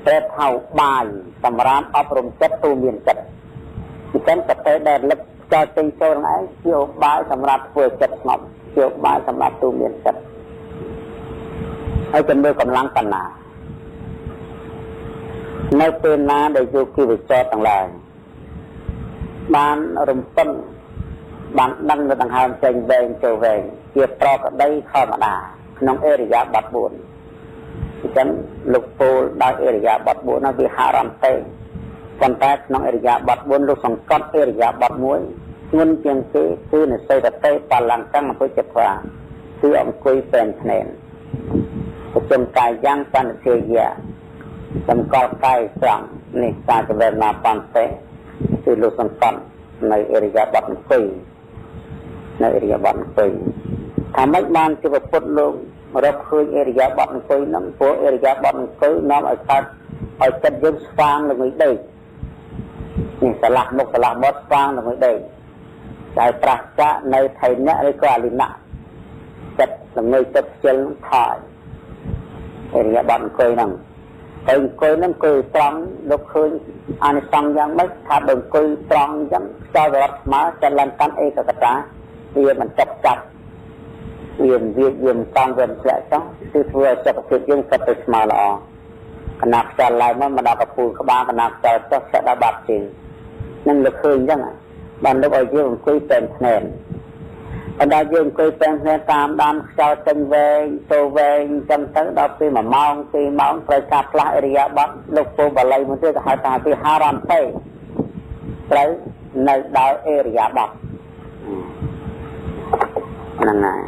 ប្រែថាបាយសម្រាប់អប់រំចិត្តទូមានចិត្ត អញ្ចឹងសតិដែលរលឹកខ្យល់ចេញចូលនឹងឯងជាឧបាយសម្រាប់ធ្វើចិត្តស្ងប់ជាឧបាយសម្រាប់ទូមានចិត្តហើយជំនឿកម្លាំងបណ្ណានៅពេលណាដែលយោគីវិចរទាំងឡាយបានរំពឹងបានដឹងនៅដង្ហើមចេញវែងចូលវែងជាប្រកដីធម្មតាក្នុងអរិយាបថ4អញ្ចឹងលោកពោលដោយអរិយាបថ4នោះវិហារន្ទេប៉ុន្តែក្នុងអរិយាបថ4លោកសង្កត់អរិយាបថ1ធ្ងន់ជាងគេគឺនិសីរតិបលង្កំអពុជត្វាគឺអង្គុយពេនភ្នែនប្រជុំកាយយ៉ាងបណ្ឌិយៈសម្កល់កាយត្រង់នេះការចម្រើនណាបន្តិគឺលោកសង្កត់នៅអរិយាបថអង្គុយនៅអរិយាបថអង្គុយថាម៉េចបានជាពុទ្ធលោករកឃើញអរិយាបថអង្គុយហ្នឹងព្រោះអរិយាបថអង្គុយនាំឲ្យកើតឲ្យចិត្តយើងស្វាងល្ងុយដេកនេះឆ្លាស់មុខឆ្លាស់មាត់ស្វាងល្ងុយដេកតែប្រះចាកនៅថៃណៈឬក៏អលិណៈចិត្តល្ងុយចិត្តខ្ជិលថយអរិយាបថអង្គុយហ្នឹងហើយអង្គុយហ្នឹងអង្គុយត្រង់លោកឃើញអានិសង្សយ៉ាងម៉េចថាបើអង្គុយត្រង់អញ្ចឹងខ្យល់រត់ស្មើចលនកាន់ឯកកតាវាមិនចប់ចាប់វាវាវាមិនតង់វាមិនធ្លាក់ចុះគឺធ្វើឲ្យសុខភាពយើងសិតទៅស្មើល្អកណាខ្យល់ឡើងមកដល់កពូលក្បាលកណាខ្យល់ចុះខ្យល់ដល់បាត់ជើងនឹងលោកឃើញអញ្ចឹងបានលោកឲ្យយើងអង្គុយតែភ្នែនបណ្ដាយើងអង្គុយតែភ្នែនតាមដានខ្យល់ចេញវែងចូលវែងអញ្ចឹងទៅដល់ពេល1ម៉ោង2ម៉ោងត្រូវការផ្លាស់អរិយាបថលោកពោបាលីមួយទៀតគេហៅថាវិហារន្ទេត្រូវនៅដោយអរិយាបថហ្នឹងហើយ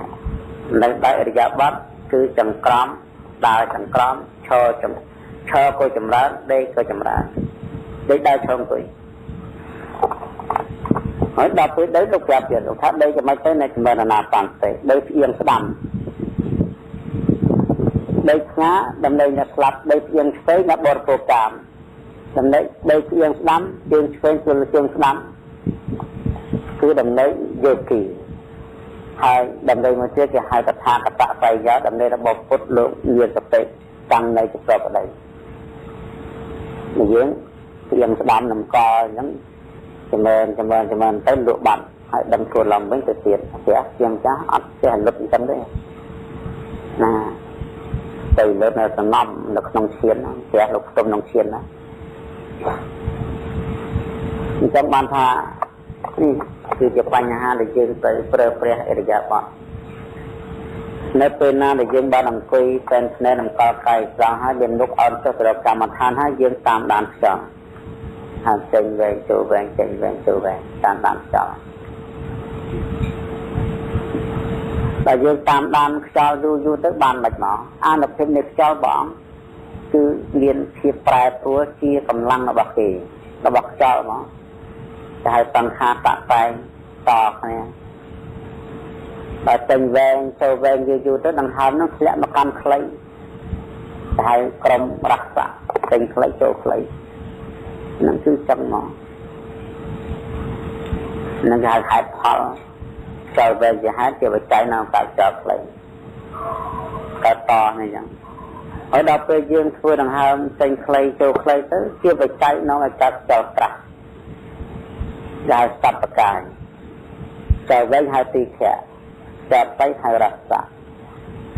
នៅដោយអរិយាបថគឺចង្ក្រមដើរចង្ក្រមឈរចំឈរក៏ចម្រើនដេកក៏ចម្រើនដេកដើរឈរអង្គុយហើយដល់ពេលដេកលោកប្រាប់ទៀតលោកថាដេកយ៉ាងម៉េចទៅនៅចម្រើនអានាបានទេដេកផ្អៀងស្ដាំដេកឆ្ងាដើម្បីអ្នកស្លាប់ដេកផ្អៀងឆ្វេងអ្នកបរិភោគកាមដើម្បីដេកផ្អៀងស្ដាំជើងឆ្វេងជើងស្ដាំគឺដើម្បីយោគីហើយដើម្បីមួយទៀតគេហៅតថាគតបយាដើម្បីរបស់ពុទ្ធលោកមានសតិតាំងនៅជាប្រកដីយើងផ្អៀងស្ដាំនំកអញ្ចឹងចម្រើនចម្រើនចម្រើនទៅលក់បាត់ហើយដឹងខ្លួនឡើងវិញទៅទៀតផ្ទះជាងចាស់អត់ចេះលុតអញ្ចឹងទេណាទៅលុតនៅសំណំនៅក្នុងឈានផ្ទះលោកផ្ទុំក្នុងឈានណាអញ្ចឹងបានថានេះគឺជាបញ្ហាដែលយើងត្រូវប្រើប្រាស់អរិយាបថនៅពេលណាដែលយើងបានអង្គុយតែភ្នែនអង្គកាយស្រង់ហើយមានមុខអោនចុះទៅរកកម្មដ្ឋានហើយយើងតាមដានខ្យល់ហើយចេញវែងចូលវែងចេញវែងចូលវែងតាមដានខ្យល់ដល់យើងតាមដានខ្យល់យូរយូរទៅបានមិនមកអានុភាពនៃខ្យល់បងគឺមានភាពប្រែប្រួលជាកម្លាំងរបស់គេរបស់ខ្យល់មកគេហៅសង្ខាតបែងតគ្នាបើចេញវែងចូលវែងយូរយូរទៅដង្ហើមនោះធ្លាក់មកកាន់ខ្លីគេហៅក្រុមរសៈចេញខ្លីចូលខ្លីនឹងគឺចឹងមកនឹងគេហៅហេតុផលចូលវែងជាហេតុជាបច្ច័យនៅកាចោលខ្លីកើតតនេះចឹងហើយដល់ពេលយើងធ្វើដង្ហើមចេញខ្លីចូលខ្លីទៅជាបច្ច័យក្នុងឲ្យកើតចោលត្រាស់ដែលសត្វកាយចោលវែងហៅទីខៈចោលបៃហៅរសៈ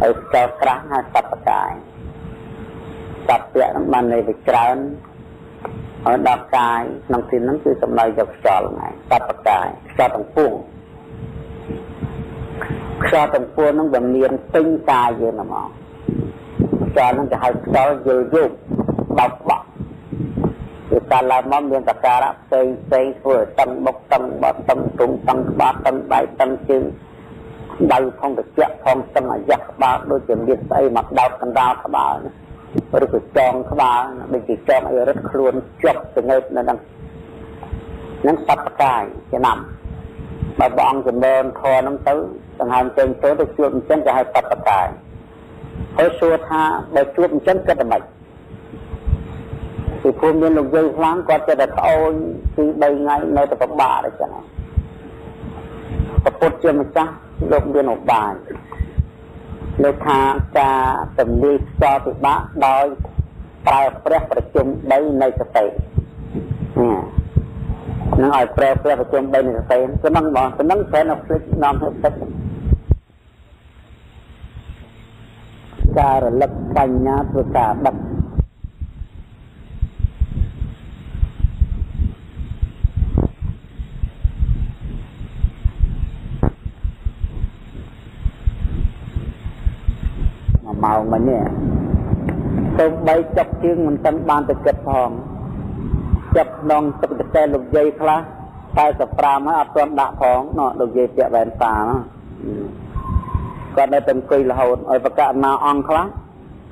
ហើយចោលត្រាស់ហៅសត្វកាយសត្វពាក្យហ្នឹងបានន័យវាច្រើនហើយដល់កាយក្នុងទីហ្នឹងគឺសំដៅយកខ្យល់ហ្នឹងឯងសត្វកាយខ្យល់ទាំងពួងខ្យល់ទាំងពួងហ្នឹងវាមានពេញកាយយើងហ្មងខ្យល់ហ្នឹងគេហៅខ្យល់យល់យោគបោកបក់គឺកាលឡើងមកមានសការៈផ្សេងផ្សេងធ្វើឲ្យតឹងបុកតឹងបត់តឹងទុំតឹងក្បាលតឹងដៃតឹងជើងដៅផងត្រជាក់ផងតឹងអាយ៉ាស់ក្បាលដូចជាមានស្អីមកដោតកណ្ដាលក្បាលឬក៏ចងក្បាលដូចជាចងឲ្យរឹតខ្លួនជាប់ទៅនៅនឹងនឹងសត្វកាយចំណាំបើព្រះអង្គចម្រើនធម៌ហ្នឹងទៅដង្ហើមចេញចូលទៅជួបអញ្ចឹងគេហៅសត្វកាយហើយសួរថាបើជួបអញ្ចឹងគិតតែម៉េចពីព្រោះមានលោកយាយខ្លាំងគាត់ចេះតែត្អូញពី3ថ្ងៃនៅតែពិបាកអញ្ចឹងព្រះពុទ្ធជាម្ចាស់លោកមានឧបាយលោកថាការទំនាយខ្យល់ពិបាកដោយប្រើព្រះប្រជុំ3នៃសតិ នឹងឲ្យប្រែព្រះប្រជុំ3នៃសតិស្នឹងបងស្នឹងតែនៅភ្លេចនាំឲ្យទឹកការរលឹកបញ្ញាធ្វើការដឹកម៉ោងមិញនេះទៅបីចុកជើងមិនទាន់បានទៅគិតផងចាប់ក្នុងទឹកកតែលោកយាយខ្លះ45ហើយអត់ទាន់ដាក់ផងណោះលោកយាយពាក់វ៉ែនតាណាគាត់នៅតែអង្គុយរហូតឲ្យប្រកាសណាអង្គខ្លះ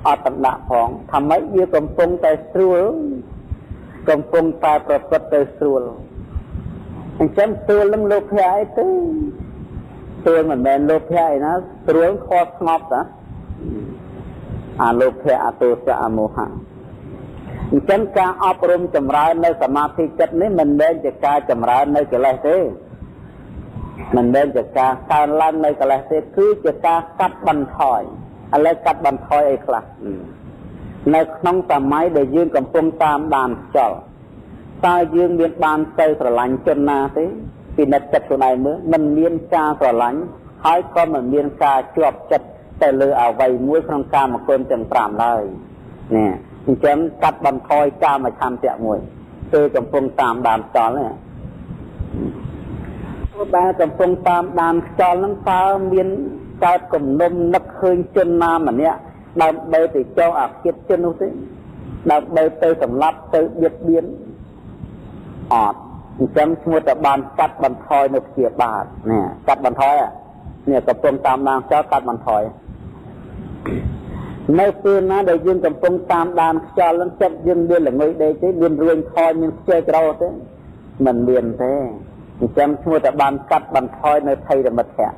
អត់ទាន់ដាក់ផងថាម៉េចវាកំពុងតែស្រួលកំពុងតែប្រព្រឹត្តទៅស្រួលអញ្ចឹងស្រួលនឹងលោភៈអីទៅស្រួលមិនមែនលោភៈអីណាស្រួលខកស្ងប់តាអាលោភៈអទោសៈអមោហៈអញ្ចឹងការអប់រំចម្រើននៅសមាធិចិត្តនេះមិនមែនជាការចម្រើននៅកិលេសទេមិនមែនជាការកើនឡើងនៅកិលេសទេគឺជាការកាត់បន្ថយឥឡូវកាត់បន្ថយអីខ្លះនៅក្នុងសម័យដែលយើងកំពុងតាមដានខ្យល់តើយើងមានបានទៅស្រឡាញ់ជនណាទេពិនិត្យចិត្តខ្លួនឯងមើលមិនមានការស្រឡាញ់ហើយក៏មិនមានការជាប់ចិត្តទៅលើអ្វីមួយក្នុងកាមគុណទាំង5ឡើយនេះអញ្ចឹងកាត់បន្ថយកាមឆន្ទៈមួយពេលកំពុងតាមដានខ្យល់នេះព្រោះដែលកំពុងតាមដានខ្យល់ហ្នឹងតើមានកើតគំនុំនឹកឃើញជនណាម្នាក់ដើម្បីទៅចងអាឃាតជននោះទេដើម្បីទៅសម្លាប់ទៅបៀតបៀនអត់អញ្ចឹងឈ្មោះតែបានកាត់បន្ថយនៅព្យាបាទនេះកាត់បន្ថយនេះកំពុងតាមដានខ្យល់កាត់បន្ថយនៅពេលណាដែលយើងកំពុងតាមដានខ្យល់នឹងចិត្តយើងមានល្ងុយដេកទេមានរួញថយមានខ្ជិលក្រោទេមិនមានទេអញ្ចឹងឈ្មោះតែបានកាត់បន្ថយនៅថៃរមិទ្ធៈ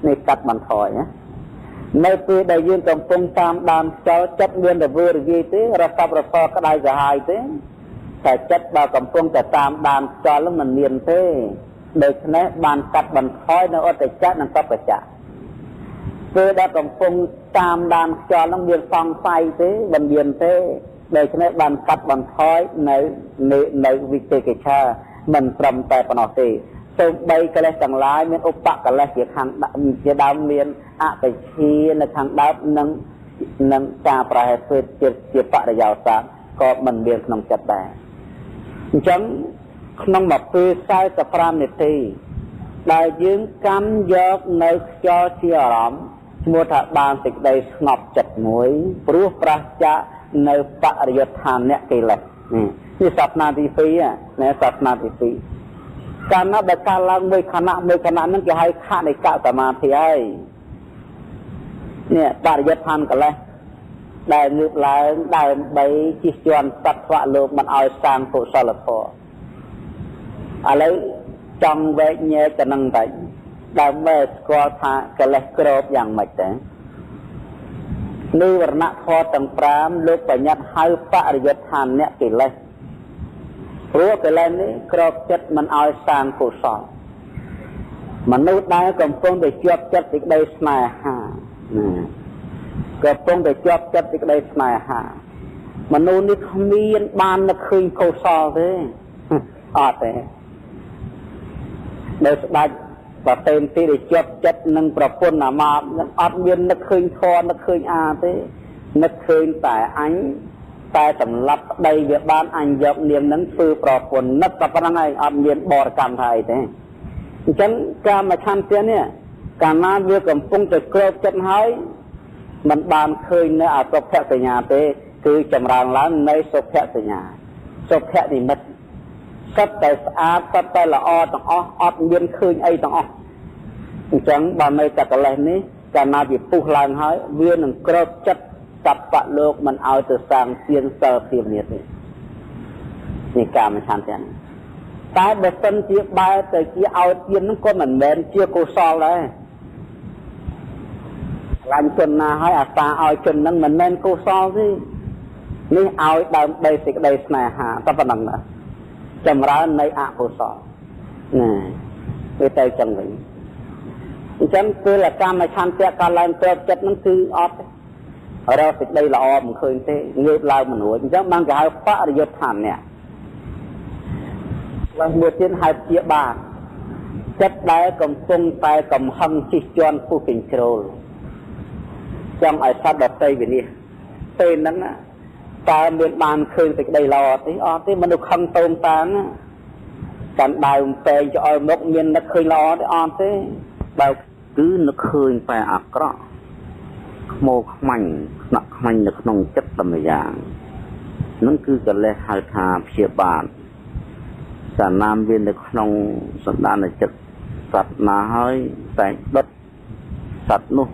នេះកាត់បន្ថយណានៅពេលដែលយើងកំពុងតាមដានខ្យល់ចិត្តមានរវើរវាយទេរស័ព្ទរសក្តៅក្រហាយទេតែចិត្តបើកំពុងតែតាមដានខ្យល់នឹងមិនមានទេដូច្នេះបានកាត់បន្ថយនៅអត្តចៈនិងកបច្ចៈពេលដែលកំពុងតាមដានខ្យល់នឹងមានសង្ស័យទេមិនមានទេដូច្នេះបានកាត់បន្ថយនៅវិជិកិច្ឆាមិនត្រឹមតែប៉ុណ្ណោះទេសូម្បីកិលេសទាំងឡាយមានឧបកិលេសជាខាងជាដើមមានអវិជ្ជានៅខាងដើមនិងការប្រហែលធ្វើជាបរិយោសាក៏មិនមានក្នុងចិត្តដែរអញ្ចឹងក្នុងមួយពេល45នាទីដែលយើងកាន់យកនៅខ្យល់ជាអារម្មណ៍ឈ្មោះថាបានសេចក្តីស្ងប់ចិត្តមួយព្រោះប្រសចាកនៅបរិយុទ្ធានៈកិលេសនេះសាសនាទី2ណាសាសនាទី2កាលណាបើកើតឡើងមួយខណៈមួយខណៈហ្នឹងគេហៅខនិកសមាធិហើយនេះបរិយុទ្ធានកិលេសដែលងើបឡើងដើម្បីជិះជាន់សត្វលោកមិនឲ្យសាងកុសលធម៌ឥឡូវចង់វែកញែកទៅនឹងតែដើម្បីស្គាល់ថាកិលេសក្របយ៉ាងម៉េចទេនិវរណធម៌ទាំង5លោកបញ្ញត្តិហៅបរិយុទ្ធានៈកិលេសព្រោះកិលេសនេះក្របចិត្តមិនឲ្យសាងកុសលមនុស្សដែលកំពុងតែជាប់ចិត្តសេចក្តីស្នេហាកំពុងតែជាប់ចិត្តសេចក្តីស្នេហាមនុស្សនេះគ្មានបាននឹកឃើញកុសលទេអត់ទេដែលស្ដេចប្រតេនទីដែលជាប់ចិត្តនឹងប្រពន្ធអាមាត្យអត់មាននឹកឃើញធម៌នឹកឃើញអាទេនឹកឃើញតែអញតែសម្លាប់ប្តីវាបានអញយកនាងនឹងធ្វើប្រពន្ធនឹកតែប៉ុណ្្នឹងឯងអត់មានបរិកម្មថាអីទេអញ្ចឹងកាមឆន្ទៈនេះកាលណាវាកំពុងតែក្របចិត្តហើយមិនបានឃើញនៅអសុភសញ្ញាទេគឺចម្រើនឡើងនៅសុភសញ្ញាសុភនិមិត្តសុទ្ធតែស្អាតសុទ្ធតែល្អទាំងអស់អត់មានឃើញអីទាំងអស់អញ្ចឹងបើនៅតែកិលេសនេះកាលណាវាពុះឡើងហើយវានឹងក្របចិត្តសត្វបលោកមិនឲ្យទៅសាងទានសិលភាពនេះទេនេះកាមឆន្ទៈតែបើសិនជាបែរទៅជាឲ្យទាននឹងក៏មិនមែនជាកុសលដែរឡាញ់ជនណាហើយអាសាឲ្យជននឹងមិនមែនកុសលទេនេះឲ្យដើម្បីសេចក្តីស្នេហាតែប៉ុណ្្នឹងណាចម្រើននៃអកុសលណាវាទៅចឹងវិញអញ្ចឹងពេលកាមឆន្ទៈកើតឡើងក្របចិត្តនឹងគឺអត់រកសេចក្តីល្អមិនឃើញទេងើបឡើងមិនរួចអញ្ចឹងបានគេហៅបរិយុទ្ធានៈ មួយទៀតហៅព្យាបាទចិត្តដែលកំពុងតែកំហឹងជិះជាន់ពុះកញ្ជ្រោលចង់ឲ្យសត្វដទៃវិនិច្ឆ័យពេលហ្នឹងតើមានបានឃើញសេចក្តីល្អទេអត់ទេមនុស្សខឹងតោងតាងកាន់ដើមពេងឆ្អល់មុខមាននឹកឃើញល្អទេអត់ទេបើគឺនឹកឃើញតែអាក្រក់ខ្មោខ្មាញ់ខ្នក់ខ្មាញ់នៅក្នុងចិត្តតែម្យ៉ាងនឹងគឺកលេសហៅថាព្យាបាទកាលណាមាននៅក្នុងសន្តានចិត្តសត្វណាហើយតែដុតសត្វនោះ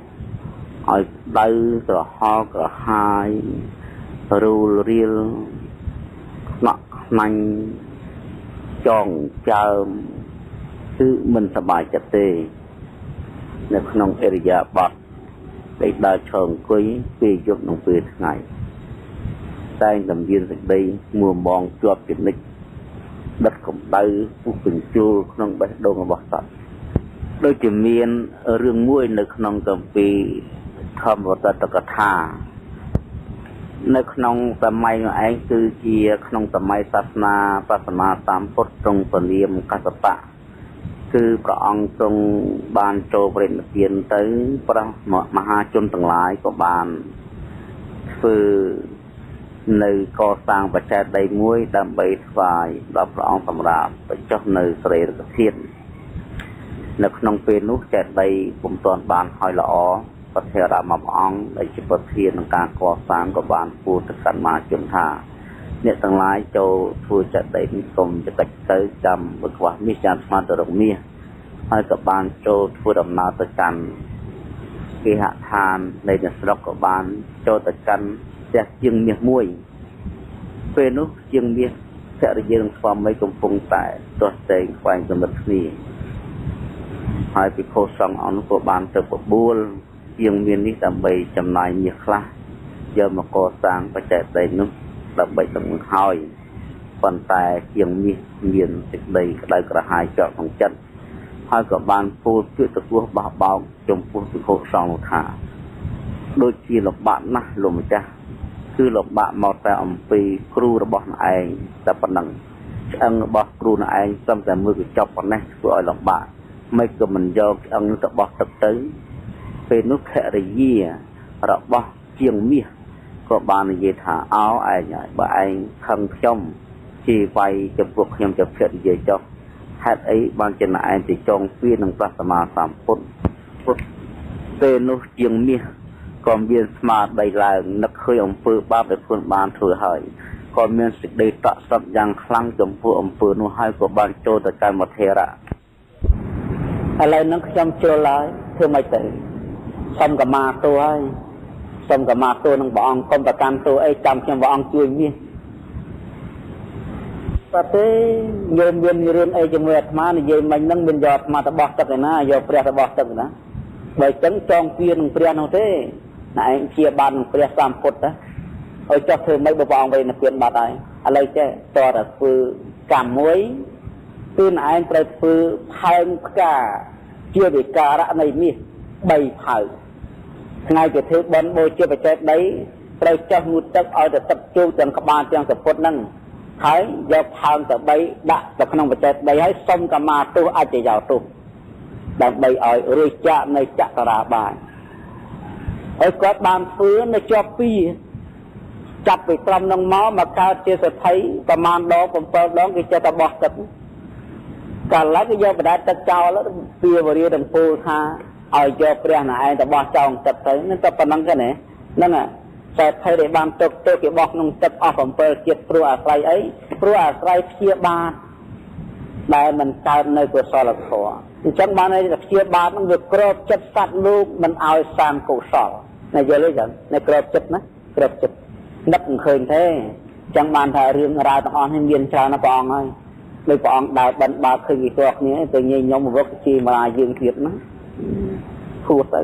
ឲ្យដៅក្រហល់ក្រហាយរូលរៀលខ្នក់ខ្នាញ់ចងចើមគឺមិនសប្បាយចិត្តទេនៅក្នុងអរិយាបថដែលដើរឈរអង្គុយពេលយប់និងពេលថ្ងៃតែងតែមានសេចក្តីមួមងជាប់ជានិច្ចដិតកម្ដៅពុះបញ្ជូលក្នុងបេះដូងរបស់សត្វដូចជាមានរឿងមួយនៅក្នុងគម្ពីរធម្មវតកថានៅក្នុងសម័យនោះឯងគឺជាក្នុងសម័យសាសនាព្រះសម្មាសម្ពុទ្ធទ្រង់ពលាមកសបៈគឺព្រះអង្គទ្រង់បានចូលបរិនិព្វានទៅព្រះមហាជនទាំងឡាយក៏បានធ្វើនៅកសាងបច្ច័យដីមួយដើម្បីថ្វាយដល់ព្រះអង្គសម្រាប់បញ្ចុះនៅសរីរកធាតុនៅក្នុងពេលនោះចេតិយពុំទាន់បានហើយល្អប្រធារៈមួយព្រះអង្គដែលជាប្រធានក្នុងការកសាងក៏បានពោលទៅកាន់មហាជនថាអ្នកទាំងឡាយចូលធ្វើចេតិយនេះកុំចកិចទៅចាំបើខ្វះមាសចាំស្មានទៅរកមាសហើយក៏បានចូលធ្វើដំណើរទៅកាន់គេហដ្ឋាននៃអ្នកស្រុកក៏បានចូលទៅកាន់ផ្ទះជាងមាសមួយពេលនោះជាងមាសភរិយានិងស្វាមីកំពុងតែទាស់ទែងខ្វែងគំនិតគ្នាហើយពិភពសង្ឃអង្គក៏បានទៅបបួលជាងមាននេះដើម្បីចំណាយមាសខ្លះយកមកកសាងបច្ច័យដីនោះដើម្បីដំណហើយប៉ុន្តែជាងមាសមានសេចក្តីក្តៅក្រហាយជាប់ក្នុងចិត្តហើយក៏បានពោលពាក្យតពោះបះបោកចំពោះពិភពសង្ឃនោះថាដូចជាលំបាកណាស់លោកម្ចាស់គឺលំបាកមកតែអំពីគ្រូរបស់អ្នកឯងតែប៉ុណ្ណឹងឆ្អឹងរបស់គ្រូអ្នកឯងត្រឹមតែមួយកញ្ចប់ប៉ុណ្ណេះធ្វើឲ្យលំបាកមិនក៏មិនយកឆ្អឹងនោះទៅបោះទឹកទៅពេលនោះភរិយារបស់ជាងមាសក៏បាននិយាយថាអោឯងហើយបើឯងខឹងខ្ញុំជាវាយចំពោះខ្ញុំជាភរិយាចុះហេតុអីបានជាអ្នកឯងទៅចងពៀននឹងព្រះសម្មាសម្ពុទ្ធពេលនោះជាងមាសក៏មានស្មារតីឡើងនឹកឃើញអំពើបាបដែលខ្លួនបានធ្វើហើយក៏មានសេចក្តីតក់ស្លុតយ៉ាងខ្លាំងចំពោះអំពើនោះហើយក៏បានចូលទៅកាន់មធេរៈឥឡូវហ្នឹងខ្ញុំជ្រុលហើយធ្វើម៉េចទៅសុំកម្មាទោសហើយសុំកម្មាទោសនឹងព្រះអង្គកុំប្រកាន់ទោសអីចាំខ្ញុំព្រះអង្គជួយមាសបាទទេញោមមានរឿងអីជាមួយអាត្មានិយាយមិញហ្នឹងមានយកអាត្មាទៅបោះទឹកឯណាយកព្រះទៅបោះទឹកណាបើចឹងចងពៀននឹងព្រះនោះទេណាឯងជាបាននឹងព្រះសម្ពុទ្ធណាឲ្យចោះធ្វើម៉េចបើព្រះអង្គវិញនិព្វានបាត់ហើយឥឡូវចេះតើតែធ្វើកម្មមួយគឺឯងត្រូវធ្វើផែនផ្កាជាវិការៈនៃមាស3ផៅថ្ងៃគេធ្វើបុណ្យបូជាបច្ច័យដីត្រូវចោះងូតទឹកឲ្យទៅទឹកជោគទាំងក្បាលទាំងសពុតហ្នឹងហើយយកផើងទៅ3ដាក់ទៅក្នុងបច្ច័យដីហើយសុំកម្មាទោសអច្ចយោទោសដើម្បីឲ្យរួចចាកនៃចក្រាបាយហើយគាត់បានធ្វើនៅជាប់ពីចាប់ពីត្រឹមនឹងមកកើតជាសទ្ធិប្រមាណដង7ដងគេចេះតែបោះទឹកកាលឡើយគេយកបដែតទឹកចោលពីវរាទាំងពូលថាឲ្យយកព្រះណែឯងទៅបោះចោលទឹកទៅនឹងតែប៉ុណ្្នឹងទេណាហ្នឹងតែភ័យដែលបានទឹកទៅគេបោះក្នុងទឹកអស់7ជាតិព្រោះអាស្រ័យអីព្រោះអាស្រ័យព្យាបាទដែលមិនកើតនៅកុសលធម៌អញ្ចឹងបានន័យថាព្យាបាទហ្នឹងវាក្របចិត្តសត្វលោកមិនឲ្យសាងកុសលណាយល់ទេចឹងនៅក្របចិត្តណាក្របចិត្តនឹកមិនឃើញទេអញ្ចឹងបានថារឿងរ៉ាវទាំងអស់នេះមានច្រើនណាស់ព្រះអង្គហើយដោយព្រះអង្គដើរបិណ្ឌបើឃើញគេទាស់គ្នាទៅញញឹមវឹកជាមរាយើងទៀតណាហួសទៅ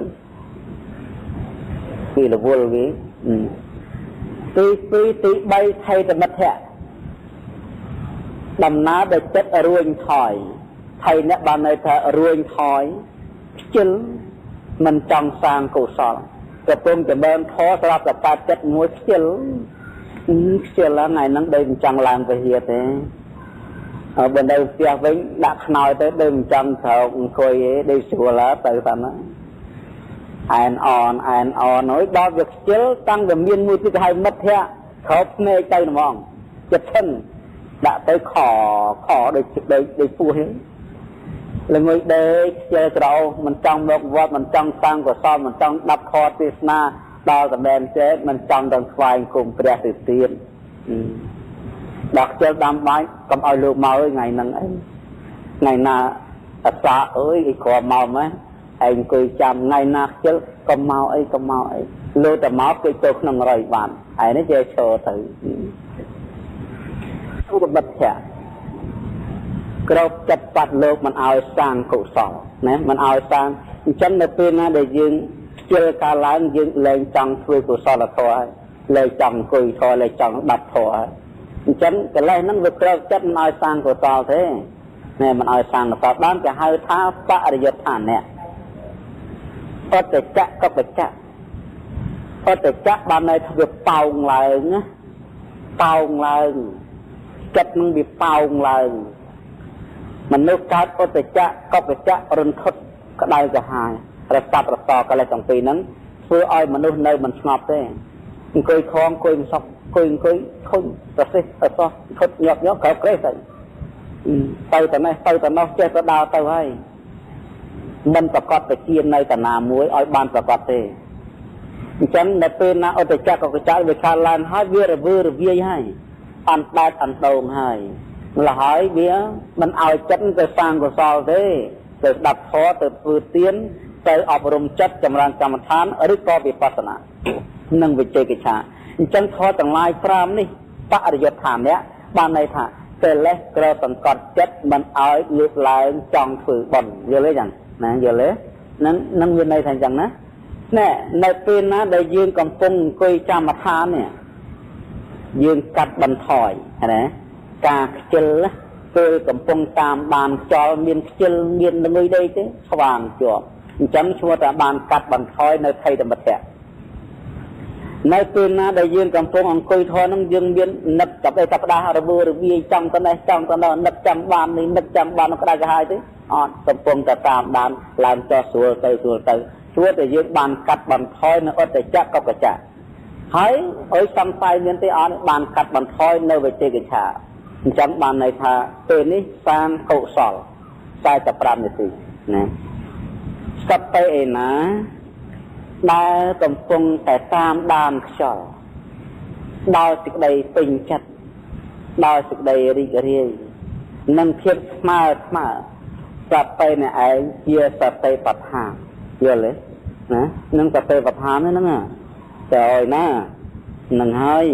គេរវល់គេទី2ទី3ថៃតមិទ្ធៈដំណើរដែលចិត្តរួញថយថៃអ្នកបានន័យថារួញថយខ្ជិលមិនចង់សាងកុសលកំពុងចម្រើនធម៌ស្រាប់តែកើតចិត្តមួយខ្ជិលខ្ជិលថ្ងៃហ្នឹងដូចមិនចង់ឡើងពហិទេ បើនៅផ្ទះវិញដាក់ខ្នើយទៅដូចមិនចង់ស្រោកអង្គុយឯងដូចស្រួលទៅតាមហ្នឹងអែនអនអែនអនហើយដល់វាខ្ជិលតាំងវាមានមួយទៀតគេហៅមិត្តភ័ក្តិក្រោបភ្នែកទៅហ្មងចិត្តឈឹងដាក់ទៅខខដូចដូចដូចពោះហ្នឹងល្ងុយដេកខ្ជិលក្រោមិនចង់មកវត្តមិនចង់សាងកុសលមិនចង់ដាប់ខទេសនាដល់តែមែនចេះមិនចង់ដល់ថ្វាយគុំព្រះទៅទៀតដល់ខ្ជិលដាំបាយកុំឲ្យលោកមកអើយថ្ងៃហ្នឹងអីថ្ងៃណាអសាអើយអីក្រមកម៉េះឯងអង្គុយចាំថ្ងៃណាខ្ជិលកុំមកអីកុំមកអីលោតែមកគេចូលក្នុងរយបានឯនេះចេះឈរទៅឧបបត្តិក្របចិត្តបាត់លោកមិនឲ្យសាងកុសលណាមិនឲ្យសាងអញ្ចឹងនៅពេលណាដែលយើងខ្ជិលកាលឡើងយើងលែងចង់ធ្វើកុសលធម៌ហើយលែងចង់អង្គុយធម៌លែងចង់ដាប់ធម៌ហើយអញ្ចឹងកលេសហ្នឹងវាក្របចិត្តមិនឲ្យសាងកុសលទេណែមិនឲ្យសាងកុសលបានគេហៅថាបរិយដ្ឋានៈអត្តចៈកបច្ចៈអត្តចៈបានន័យថាវាប៉ោងឡើងណាប៉ោងឡើងចិត្តនឹងវាប៉ោងឡើងមនុស្សកើតអត្តចៈកបច្ចៈរន្ធត់ក្តៅក្រហាយរសាប់រសកលេសទាំងពីរហ្នឹងធ្វើឲ្យមនុស្សនៅមិនស្ងប់ទេអង្គុយខងអង្គុយមិនសុខអង្គុយអង្គុយធុញប្រសិទ្ធប្រសោះធត់ញាប់ញាប់ក្រោកក្រេះទៅទៅតែនេះទៅតែនោះចេះទៅដើរទៅហើយមិនប្រកបទៅជានៅតាណាមួយឲ្យបានប្រកបទេអញ្ចឹងនៅពេលណាអត្តចៈកកចៈវាខាឡើងហើយវារវើរវាយហើយអណ្ដែតអណ្ដូងហើយម្ល៉េះហើយវាមិនឲ្យចិត្តទៅសាងកុសលទេទៅស្ដាប់ធម៌ទៅធ្វើទានទៅអប់រំចិត្តចម្រើនកម្មដ្ឋានឬក៏វិបស្សនានិងវិជ័យកិច្ឆាអញ្ចឹងធម៌ទាំងឡាយ5នេះបរិយដ្ឋានៈបានន័យថាកិលេសក្រសង្កត់ចិត្តមិនឲ្យងើបឡើងចង់ធ្វើបុណ្យយល់ទេចឹងណាយល់ទេនឹងនឹងវាន័យថាអញ្ចឹងណាណែនៅពេលណាដែលយើងកំពុងអង្គុយកម្មដ្ឋាននេះយើងកាត់បន្ថយណាការខ្ជិលពេលកំពុងតាមបានខ្យល់មានខ្ជិលមានល្ងុយដីទេស្វាងជាប់អញ្ចឹងឈ្មោះថាបានកាត់បន្ថយនៅថៃធម្មៈនៅពេលណាដែលយើងកំពុងអង្គុយធម៌នឹងយើងមាននឹកចាប់អីចាប់ផ្ដាស់រវើរវាយចង់ទៅនេះចង់ទៅនោះនឹកចាំបាននេះនឹកចាំបានក្តៅក្រហាយទេអត់កំពុងតែតាមដានឡើងចុះស្រួលទៅស្រួលទៅជួតែយើងបានកាត់បន្ថយនៅអត្តចៈកបច្ចៈហើយអុយសង្ស័យមានទេអត់បានកាត់បន្ថយនៅវិជ័យកិច្ឆាអញ្ចឹងបានន័យថាពេលនេះសាងកុសល45នាទីណាសត្វទៅឯណាដែលកំពុងតែតាមដានខ្យល់ដោយសេចក្តីពេញចិត្តដោយសេចក្តីរីករាយនិងភាពស្មើស្មើសត្វទៅអ្នកឯងជាសតិប្បដ្ឋានយល់ទេណានឹងសតិប្បដ្ឋានហ្នឹងតែឲ្យណានឹងហើយ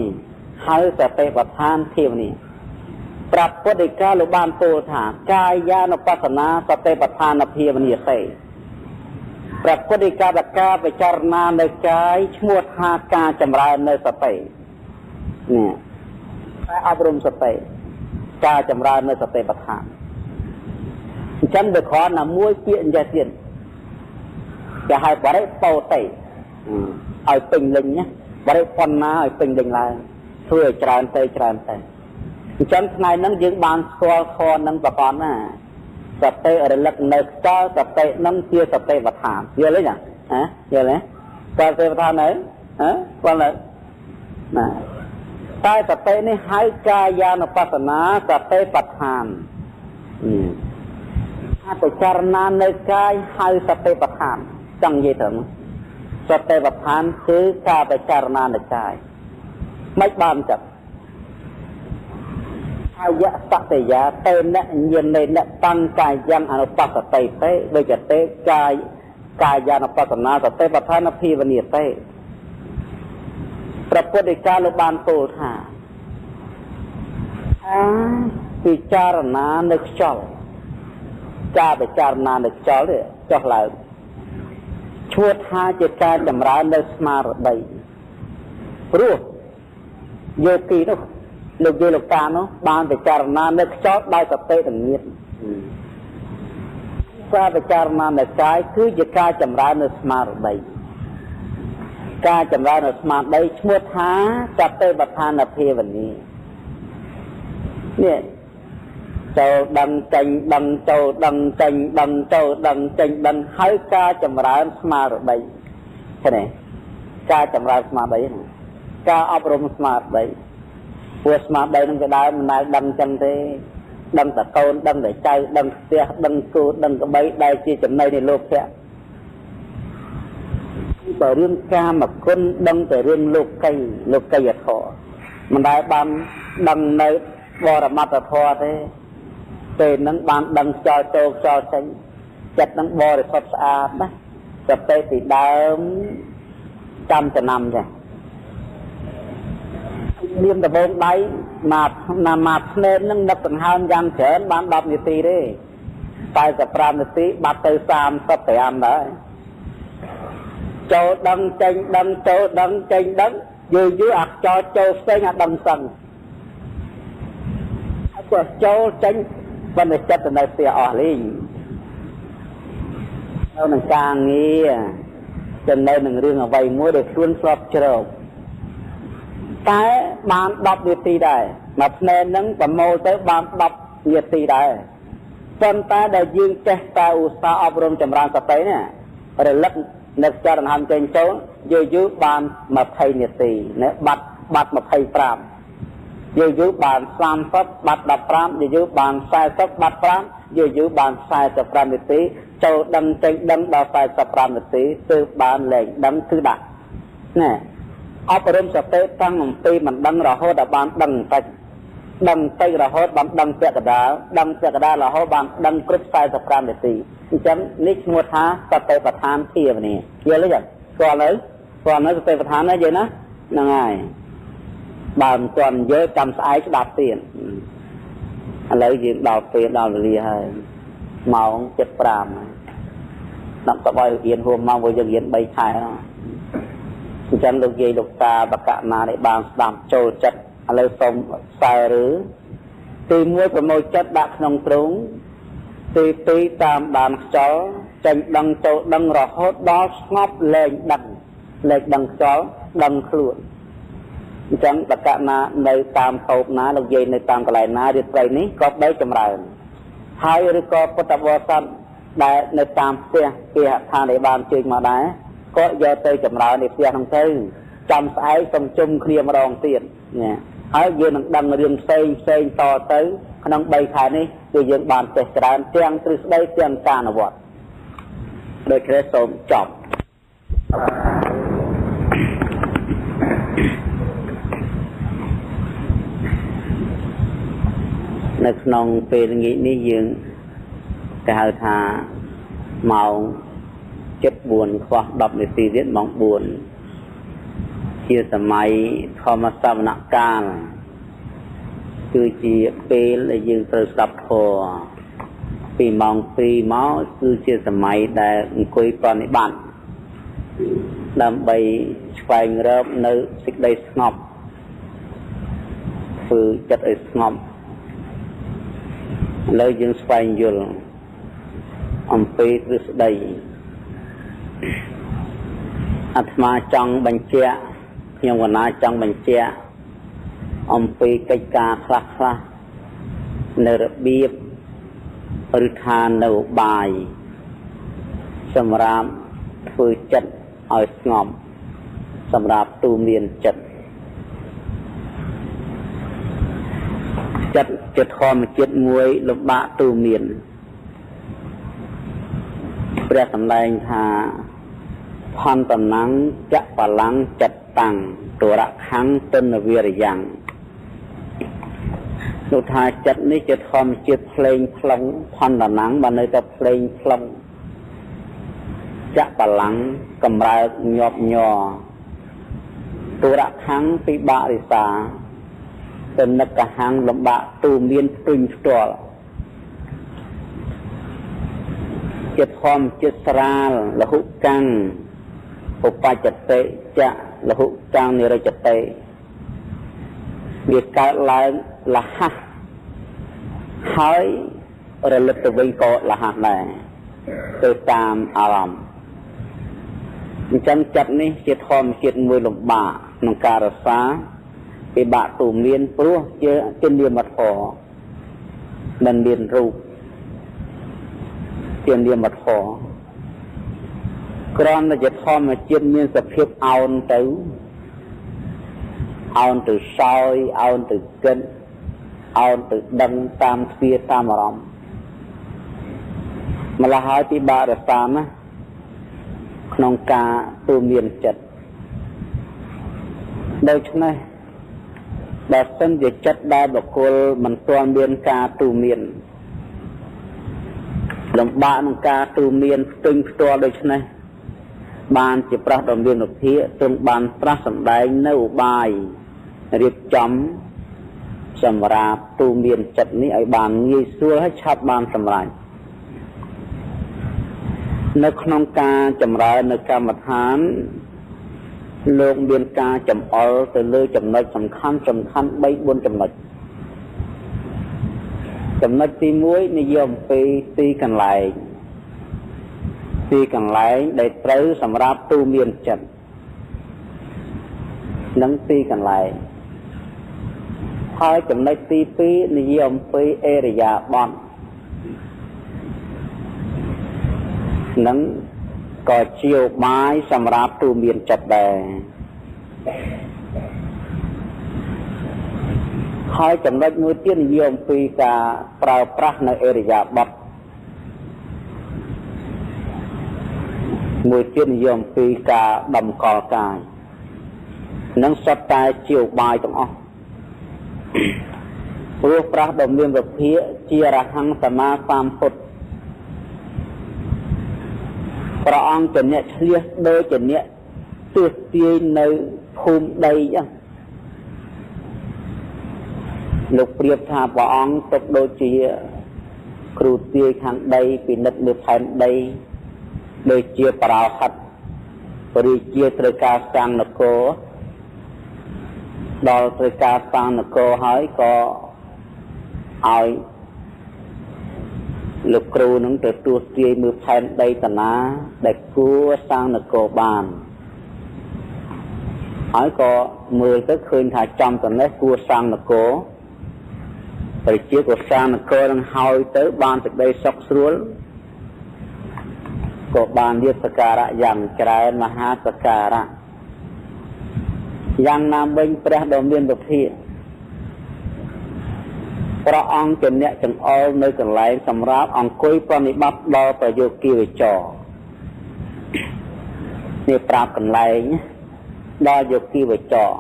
ហៅសតិប្បដ្ឋានភាវនាប្រាប់ពុទ្ធិកាលោកបានពោលថាកាយានុបស្សនាសតិប្បដ្ឋានភាវនាទេព្រះពុទ្ធិកាការពិចារណានៅកាយឈ្មោះថាការចម្រើននៅសតិនេះតែអប់រំសតិការចម្រើននៅសតិប្បដ្ឋានអញ្ចឹងវាគ្រាន់តែមួយពាក្យអញ្ចេះទៀតគេហៅបរិពោតិឲ្យពេញលេញណាបរិបណ្ណាឲ្យពេញលេញឡើងធ្វើឲ្យច្រើនទៅច្រើនទៅអញ្ចឹងថ្ងៃហ្នឹងយើងបានស្គាល់ធម៌នឹងប្រព័ន្ធណាសតិរលឹកនៅខ្យល់សតិនឹងជាសតិប្បដ្ឋានយល់ទេចាហ៎យល់ទេសតិប្បដ្ឋាននៅហ៎ស្គាល់នៅណាតែសតិនេះហៅកាយានុបស្សនាសតិប្បដ្ឋានអបិចារណានៅកាយហៅសតិប្បដ្ឋានចង់និយាយត្រឹមសតិប្បដ្ឋានគឺការពិចារណានៅកាយមិនបានចាប់អាយៈសតិយាតេនញាណេនតាំងកាយំអនុបស្សតិទេវិជ្ជទេកាយកាយានុបស្សនាសតិប្បដ្ឋានភាវនាទេព្រះពុទ្ធដីកាលោកបានពោលថាអាពិចារណានៅខ្យល់ការពិចារណានៅខ្យល់នេះចុះឡើងឈ្មោះថាជាការចម្រើននៅស្មារតីព្រោះយោគីនោះលោកយាយលោកតានោះបានពិចារណានៅខ្យល់ដោយសតិទាំងញាតការពិចារណានៅកាយគឺជាការចម្រើននៅស្មារតីការចម្រើននៅស្មារតីឈ្មោះថាសតិប្បដ្ឋានភាវនានេះ ចូលដឹងចេញដឹងចូលដឹងចេញដឹងចូលដឹងចេញដឹងហើយការចម្រើនស្មារតីឃើញទេការចម្រើនស្មារតីហ្នឹងការអប់រំស្មារតីព្រោះស្មារតីហ្នឹងក៏ដើមមិនដែលដឹងចឹងទេដឹងតែកូនដឹងតែចៅដឹងផ្ទះដឹងគូដឹងក្បីដែលជាចំណៃនៃលោភៈបើរឿងកាមគុណដឹងតែរឿងលោកីលោកីយធម៌មិនដែលបានដឹងនៅបរមត្តធម៌ទេពេលហ្នឹងបានដឹងខ្យល់ចូលខ្យល់ចេញចិត្តហ្នឹងបរិសុទ្ធស្អាតណាសតិពីដើមចាំចំណាំចានាមដំបងដៃមកណាមកភ្នែនហ្នឹងនឹកដង្ហើមយ៉ាងច្រើនបាន10នាទីទេ45នាទីបាត់ទៅ35ដែរចូលដឹងចេញដឹងចូលដឹងចេញដឹងយូរយូរអាខ្យល់ចូលផ្សេងអាដឹងសឹងគាត់ចូលចេញប៉ុន្តែចិត្តទៅនៅផ្ទះអស់លីងនៅនឹងការងារទៅនៅនឹងរឿងអ្វីមួយដែលខ្លួនស្របជ្រោកតែបាន10នាទីដែរមកភ្នែនហ្នឹងប្រមូលទៅបាន10នាទីដែរប៉ុន្តែដែលយើងចេះតែឧស្សាហ៍អប់រំចម្រើនសតិនេះរលឹកនៅខ្យល់ដង្ហើមចេញចូលយូរយូរបាន20នាទីណាបាត់25យូរយូរបាន30បាត់15យូរយូរបាន40បាត់5យូរយូរបាន45នាទីចូលដឹងចេញដឹងដល់45នាទីទើបបានលែងដឹងគឺដាក់ណែអប់រំសតិតាំងអំពីមិនដឹងរហូតដល់បានដឹងតិចដឹងតិចរហូតបានដឹងពាក់កណ្ដាលដឹងពាក់កណ្ដាលរហូតបានដឹងគ្រប់45នាទីអញ្ចឹងនេះឈ្មោះថាសតិប្បដ្ឋានភាវនាយល់ទេចាស្គាល់នៅស្គាល់នៅសតិប្បដ្ឋានណាយល់ណាហ្នឹងហើយបើមិនទាន់យល់ចាំស្អែកស្ដាប់ទៀតឥឡូវយើងដល់ពេលដល់វេលាហើយម៉ោង7:05ហើយដល់តបឲ្យរៀនហួសម៉ោងព្រោះយើងរៀន3ខែអញ្ចឹងលោកយាយលោកតាបកណាដែលបានស្ដាប់ចូលចិត្តឥឡូវសូមខ្សែឬទី1ប្រមូលចិត្តដាក់ក្នុងទ្រូងទី2តាមដានខ្យល់ចេញដឹងចូលដឹងរហូតដល់ស្ងប់លែងដឹងលែងដឹងខ្យល់ដឹងខ្លួនអញ្ចឹងបកណានៅតាមភពណាលោកយាយនៅតាមកន្លែងណារាត្រីនេះក៏បីចម្រើនហើយឬក៏ពុទ្ធបរិស័ទដែលនៅតាមផ្ទះគេហដ្ឋានដែលបានជើញមកដែរក៏យកទៅចម្រើនในផ្ទះហ្នឹងទៅចាំស្អែកសូមជុំគ្នាម្ដងទៀតណាហើយយើងនឹងដឹងរឿងផ្សេងផ្សេងតទៅក្នុង3ខែនេះគឺយើងបានចេះច្រើនទាំងទ្រឹស្ដីទាំងការអនុវត្តដូច្នេះសូមចប់នៅក្នុងពេលល្ងាចនេះយើងគេហៅថាម៉ោង7:04ខ្វះ10នាទីទៀតម៉ោង4ជាសម័យធម្មសវនកាលគឺជាពេលដែលយើងត្រូវស្ដាប់ធម៌ពីម៉ោង2មកគឺជាសម័យដែលអង្គុយប្រណិប័តដើម្បីស្វែងរកនៅសេចក្តីស្ងប់ធ្វើចិត្តឲ្យស្ងប់ឥឡូវយើងស្វែងយល់អំពីទ្រឹស្ដីអាត្មាចង់បញ្ជាក់ខ្ញុំកណាចង់បញ្ជាក់អំពីកិច្ចការខ្លះខ្លះនៅរបៀបឬថានៅបាយសម្រាប់ធ្វើចិត្តឲ្យស្ងប់សម្រាប់ទូមានចិត្តចិត្តជាធម្មជាតិមួយលំបាកទូមានព្រះសម្ដែងថាផន្តនំចបលੰចិត្តតាំងទរខੰទនវិរិយ៉ាងលោកថាចិត្តនេះជាធម្មជាតិភ្លេងផ្លុងផន្តនំបើនៅតែភ្លេងផ្លុងចបលੰកម្រើកញាប់ញ័រទរខੰពិបារិសាទនឹកហੰលំបាកទូមានផ្ទុញផ្ទាល់ជាធម្មជាតិស្រាលលហុកាំងឧបច្ចតិចៈលហុកាំងនិរចតិវាកើតឡើងលះហើយរលឹកទៅវិញក៏លះដែរទៅតាមអារម្មណ៍អញ្ចឹងចិត្តនេះជាធម្មជាតិមួយលំបាកក្នុងការរក្សាពិបាកទូមានព្រោះជានាមធម៌ មិនមានរូបជានាមធម៌គ្រាន់តែជាធម្មជាតិមានសភាពអោនទៅអោនទៅសោយអោនទៅគិតអោនទៅដឹងតាមទ្វាតាមអារម្មណ៍ម្ល៉េះហើយពិបាករក្សាណាក្នុងការទូមានចិត្តដូច្នេះបើសិនជាចិត្តដែលបុគ្គលមិនទាន់មានការទូមានលំបាកក្នុងការទូមានផ្ទុញផ្ទាល់ដូច្នេះបានជាប្រះដ៏មានវិភាកទ្រង់បានត្រាស់សម្ដែងនៅឧបាយរៀបចំសម្រាប់ទូមានចិត្តនេះឲ្យបានងាយស្រួលហើយឆាប់បានសម្រេចនៅក្នុងការចម្រើននៅកម្មដ្ឋានលោកមានការចំអល់ទៅលើចំណុចសំខាន់សំខាន់3 4ចំណុចចំណុចទី1និយាយអំពីទីកន្លែងទីកន្លែងដែលត្រូវសម្រាប់ទូមានចិត្តនិងទីកន្លែងហើយចំណុចទី2និយាយអំពីអរិយាបថនិងក៏ជាឧបាយសម្រាប់ទូមានចិត្តដែរហើយចំណុចមួយទៀតនិយាយអំពីការប្រើប្រាស់នៅអរិយាបថមួយទៀតនិយាយអំពីការតម្កល់កាយនិងសុទ្ធតែជាឧបាយទាំងអស់ព្រោះប្រាស់ដ៏មានវិភាកជាអរហង្គសម្មាសម្ពុទ្ធព្រះអង្គជាអ្នកឆ្លៀសដូចជាអ្នកទស្សទាយនៅភូមិដីចឹងលោកប្រៀបថាព្រះអង្គទុកដូចជាគ្រូទាយខាងដីពិនិត្យមើលផែនដីដូចជាបរោហិតរាជាត្រូវការសាងនគរដល់ត្រូវការសាងនគរហើយក៏ឲ្យលោកគ្រូនឹងទៅទស្សទាយមើលផែនដីតាណាដែលគួរសាងនគរបានហើយក៏មើលទៅឃើញថាចំតនេះគួរសាងនគរប្រជាក៏សាងនគរនឹងហើយទៅបានសេចក្តីសុខស្រួលក៏បានរៀបសក្ការៈយ៉ាងច្រើនមហាសក្ការៈយ៉ាងណាវិញព្រះដ៏មានវិភាកព្រះអង្គជាអ្នកចង្អុលនៅកន្លែងសម្រាប់អង្គុយប្រណិប័តដល់ប្រយោគីវិចរនេះប្រាប់កន្លែងដល់យោគីវិចរ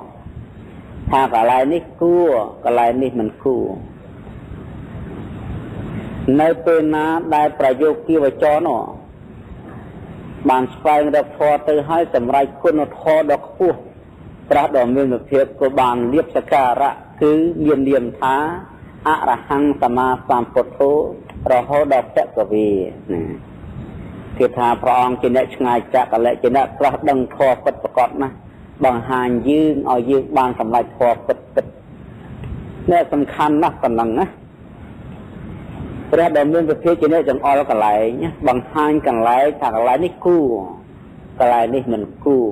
ថាកន្លែងនេះគួរកន្លែងនេះមិនគួរនៅពេលណាដែលប្រយោគីវិចរនោះបានស្វែងរកធម៌ទៅហើយសម្រេចគុណធម៌ដ៏ខ្ពស់ព្រះដ៏មានវិភាកក៏បានលៀបសក្ការៈគឺមាននាមថាអរហង្គសម្មាសម្ពុទ្ធោរហូតដល់ភគវីណាគេថាព្រះអង្គជាអ្នកឆ្ងាយចាក់កលៈជាអ្នកត្រាស់ដឹងធម៌ពិតប្រាកដណាស់បង្ហាញយើងឲ្យយើងបានសម្រេចធម៌ពិតពិតអ្នកសំខាន់ណាស់ប៉ុណ្ណឹងណាព្រះដ៏មានវិភាកជាអ្នកចង្អុលកន្លែងបង្ហាញកន្លែងថាកន្លែងនេះគួរកន្លែងនេះមិនគួរ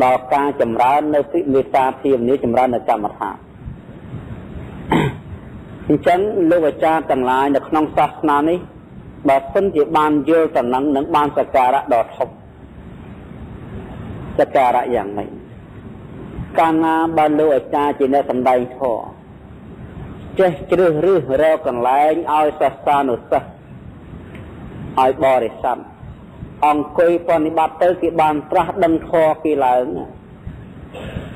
ដល់ការចម្រើននៅពិមេត្តាធម៌នេះចម្រើននៅកម្មដ្ឋានអញ្ចឹងលោកអាចារ្យទាំងឡាយនៅក្នុងសាសនានេះបើសិនជាបានយល់តំណែងនឹងបានសក្ការៈដ៏ធំសក្ការៈយ៉ាងម៉េចកាលណាបើលោកអាចារ្យជាអ្នកសម្ដែងធម៌ចេះជ្រើសរើសរកកន្លែងឲ្យសិស្សានុសិស្សឲ្យបរិស័ទអង្គុយប្រណិប័តទៅគេបានត្រាស់ដឹងធម៌គេឡើង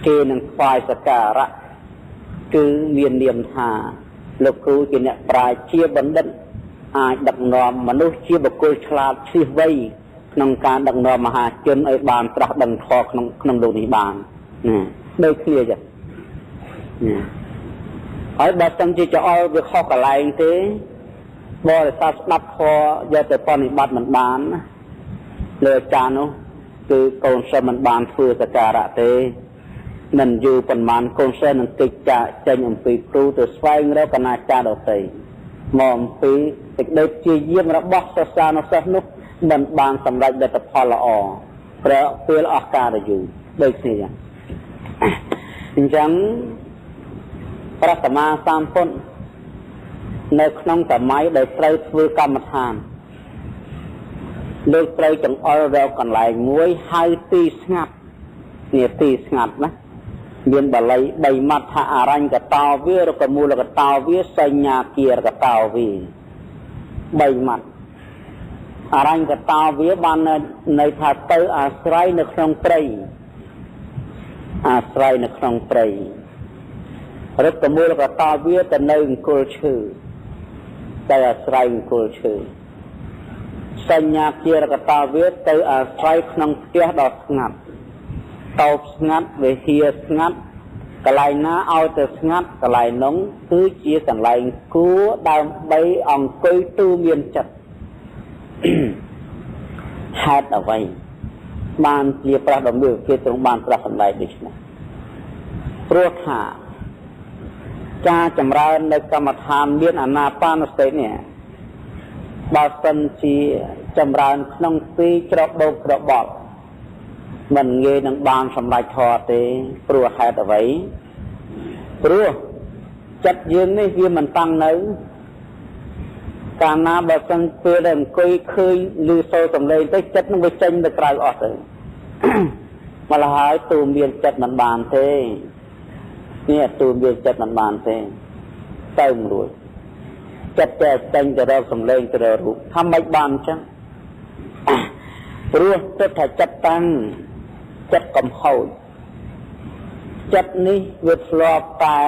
គេនឹងថ្វាយសក្ការៈគឺមាននាមថាលោកគ្រូជាអ្នកប្រាជ្ញជាបណ្ឌិតអាចដឹកនាំមនុស្សជាបុគ្គលឆ្លាតឈ្លាសវៃក្នុងការដឹកនាំមហាជនឲ្យបានត្រាស់ដឹងធម៌ក្នុងលោកនេះបានណាដូចគ្នាចឹងណាហើយបើសិនជាចោលវាខុសកន្លែងទេបរិស័ទស្ដាប់ធម៌យកទៅប្រណិប័តមិនបានណាលើអាចារ្យនោះគឺកូនសិស្សមិនបានធ្វើសក្ការៈទេមិនយូរប៉ុន្មានកូនសិស្សនឹងគេចចាកចេញអំពីគ្រូទៅស្វែងរកគណៈអាចារ្យដទៃមកអំពីសេចក្តីព្យាយាមរបស់សិស្សានុសិស្សនោះមិនបានសម្រេចលទ្ធផលល្អព្រោះពេលអស់កាលយូរដូចគ្នាអញ្ចឹងព្រះសម្មាសម្ពុទ្ធ នៅក្នុងសម័យដែលត្រូវធ្វើកម្មដ្ឋានលោកត្រូវចង្អុលរកកន្លែងមួយហៅទីស្ងាត់នេះទីស្ងាត់ណាមានបាលី3ម៉ាត់ថាអរញ្ញកតោវារកមូលកតោវាសញ្ញាគារកតោវា3ម៉ាត់អរញ្ញកតោវាបានន័យថាទៅអាស្រ័យនៅក្នុងព្រៃអាស្រ័យនៅក្នុងព្រៃរកមូលកតោវាទៅនៅអង្គលឈើតែអាស្រ័យអង្គលឈើសញ្ញាគារកតោវាទៅអាស្រ័យក្នុងផ្ទះដ៏ស្ងាត់តោបស្ងាត់វិហារស្ងាត់កន្លែងណាឲ្យទៅស្ងាត់កន្លែងនោះគឺជាកន្លែងគួរដើម្បីអង្គុយទូមានចិត្តហេតុអ្វីបានជាព្រះដ៏មានគេទ្រង់បានត្រាស់សម្ដែងដូច្នេះព្រោះថាការចម្រើននៅកម្មដ្ឋានមានអានាបានសតិនេះបើសិនជាចម្រើនក្នុងទីច្របូកច្របល់មិនងាយនឹងបានសម្រេចធម៌ទេព្រោះហេតុអ្វីព្រោះចិត្តយើងនេះវាមិនតាំងនៅកាលណាបើសិនពេលដែលអង្គុយឃើញឮសូរសំឡេងទៅចិត្តនឹងវាចេញទៅក្រៅអស់ទៅម្ល៉េះហើយទូមានចិត្តមិនបានទេនេះទូមានចិត្តមិនបានទេទៅមិនរួចចិត្តតែចេញទៅរកសំឡេងទៅរករូបថាម៉េចបានអញ្ចឹងព្រោះទឹកថាចិត្តតាំងចិត្តកំហូចចិត្តនេះវាធ្លាប់តែ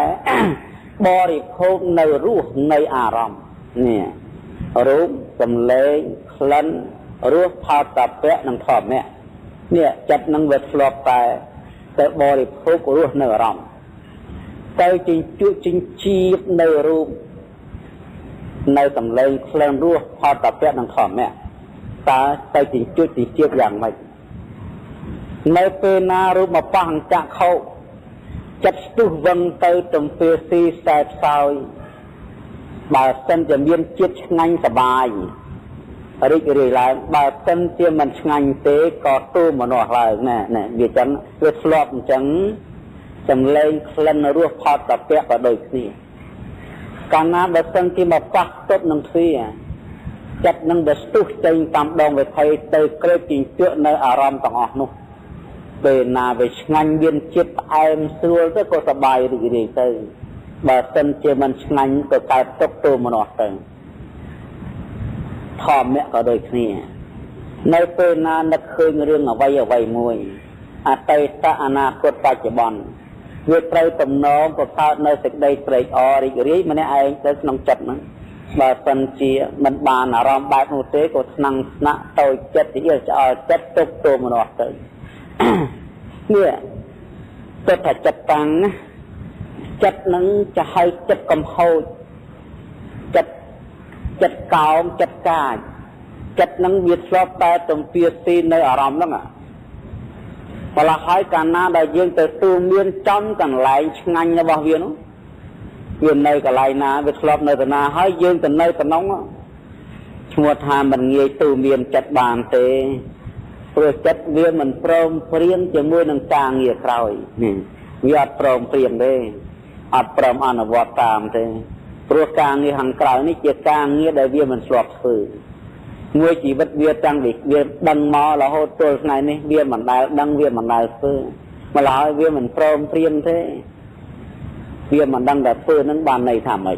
បរិភោគនៅរសនៃអារម្មណ៍នេះរូបសំឡេងក្លិនរសផោតពៈនិងធម្មៈនេះចិត្តនឹងវាធ្លាប់តែទៅបរិភោគរសនៅអារម្មណ៍ទៅចិញ្ជក់ចិញ្ចៀបនៅរូបនៅសំឡេងក្លិនរសផោតពៈនិងធម្មៈតើទៅចិញ្ជក់ចិញ្ចៀបយ៉ាងម៉េចនៅពេលណារូបមកប៉ះអញ្ចក្ខុចិត្តស្ទុះវឹងទៅទំពាស៊ីសែបសោយបើសិនជាមានជាតិឆ្ងាញ់សបាយរីករាយឡើងបើសិនជាមិនឆ្ងាញ់ទេក៏ទូមនោះឡើងណែណែវាចឹងវាធ្លាប់អញ្ចឹងសំឡេងក្លិនរសផតតពៈក៏ដូចគ្នាកាលណាបើសិនជាមកប៉ះទប់នឹងទ្វាចិត្តនឹងវាស្ទុះចេញតាមដងវិថីទៅក្រេបជញ្ជក់នៅអារម្មណ៍ទាំងអស់នោះពេលណាវាឆ្ងាញ់មានជាតិផ្អែមស្រួលទៅក៏សប្បាយរីករាយទៅបើសិនជាមិនឆ្ងាញ់ក៏កើតទុក្ខទោមនស្សទៅធម្មៈក៏ដូចគ្នានៅពេលណានឹកឃើញរឿងអ្វីអ្វីមួយអតីតអនាគតបច្ចុប្បន្នវាត្រូវទំនងប្រកើតនៅសេចក្តីត្រេកអររីករាយម្នាក់ឯងទៅក្នុងចិត្តហ្នឹងបើសិនជាមិនបានអារម្មណ៍បែបនោះទេក៏ថ្នាំងថ្នាក់តូចចិត្តច្អៀលច្អល់ចិត្តទុក្ខទោមនស្សទៅនេះទៅថាចិត្តតាំងណាចិត្តនឹងจะឲ្យចិត្តកំហូចចិត្តចិត្តកោងចិត្តកាចចិត្តនឹងវាធ្លាប់តែទំពាស៊ីនៅអារម្មណ៍ហ្នឹងម្ល៉េះហើយកាលណាដែលយើងទៅទូមានចំកន្លែងឆ្ងាញ់របស់វានោះវានៅកន្លែងណាវាធ្លាប់នៅតាណាហើយយើងទៅនៅតំណងឈ្មោះថាមិនងាយទូមានចិត្តបានទេព្រោះចិត្តវាមិនព្រមព្រៀងជាមួយនឹងការងារក្រោយនេះវាអត់ព្រមព្រៀងទេអត់ព្រមអនុវត្តតាមទេព្រោះការងារខាងក្រៅនេះជាការងារដែលវាមិនធ្លាប់ធ្វើមួយជីវិតវាតាំងពីវាដឹងមករហូតទល់ថ្ងៃនេះវាមិនដែលដឹងវាមិនដែលធ្វើម្ល៉េះហើយវាមិនព្រមព្រៀងទេវាមិនដឹងតែធ្វើនឹងបានន័យថាម៉េច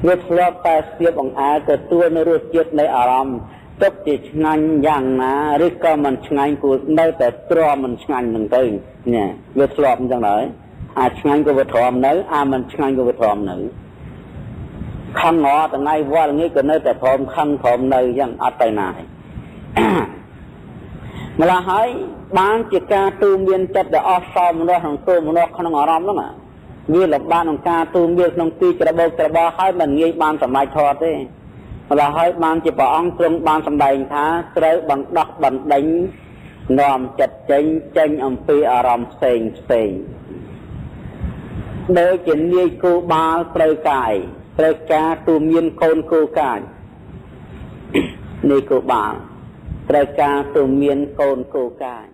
វាធ្លាប់តែស្ទាបអង្អែលទទួលនៅរសជាតិនៃអារម្មណ៍ទុកជាឆ្ងាញ់យ៉ាងណាឬក៏មិនឆ្ងាញ់គួរនៅតែទ្រាំមិនឆ្ងាញ់ហ្នឹងទៅនេះវាធ្លាប់អញ្ចឹងហើយអាឆ្ងាញ់ក៏វាទ្រាំនៅអាមិនឆ្ងាញ់ក៏វាទ្រាំនៅខឹងរាល់ថ្ងៃវល់ងាយក៏នៅតែព្រមខឹងព្រមនៅអញ្ចឹងអត់ទៅណាម្ល៉េះហើយបានជាការទូមានចិត្តដែលអស់សមនោះក្នុងទូមនោះក្នុងអារម្មណ៍ហ្នឹងវាលំបាកក្នុងការទូមានក្នុងទីច្របូកច្របល់ហើយមិនងាយបានសម្រេចធម៌ទេម្ល៉េះហើយបានជាព្រះអង្គទ្រង់បានសម្ដែងថាត្រូវបណ្ដោះបណ្ដេញនាំចិត្តចេញចេញអំពីអារម្មណ៍ផ្សេងផ្សេងដូចជានាយគូបាលត្រូវកាយត្រូវការទូមានកូនគូកាយនាយគូបាលត្រូវការទូមានកូនគូកាយ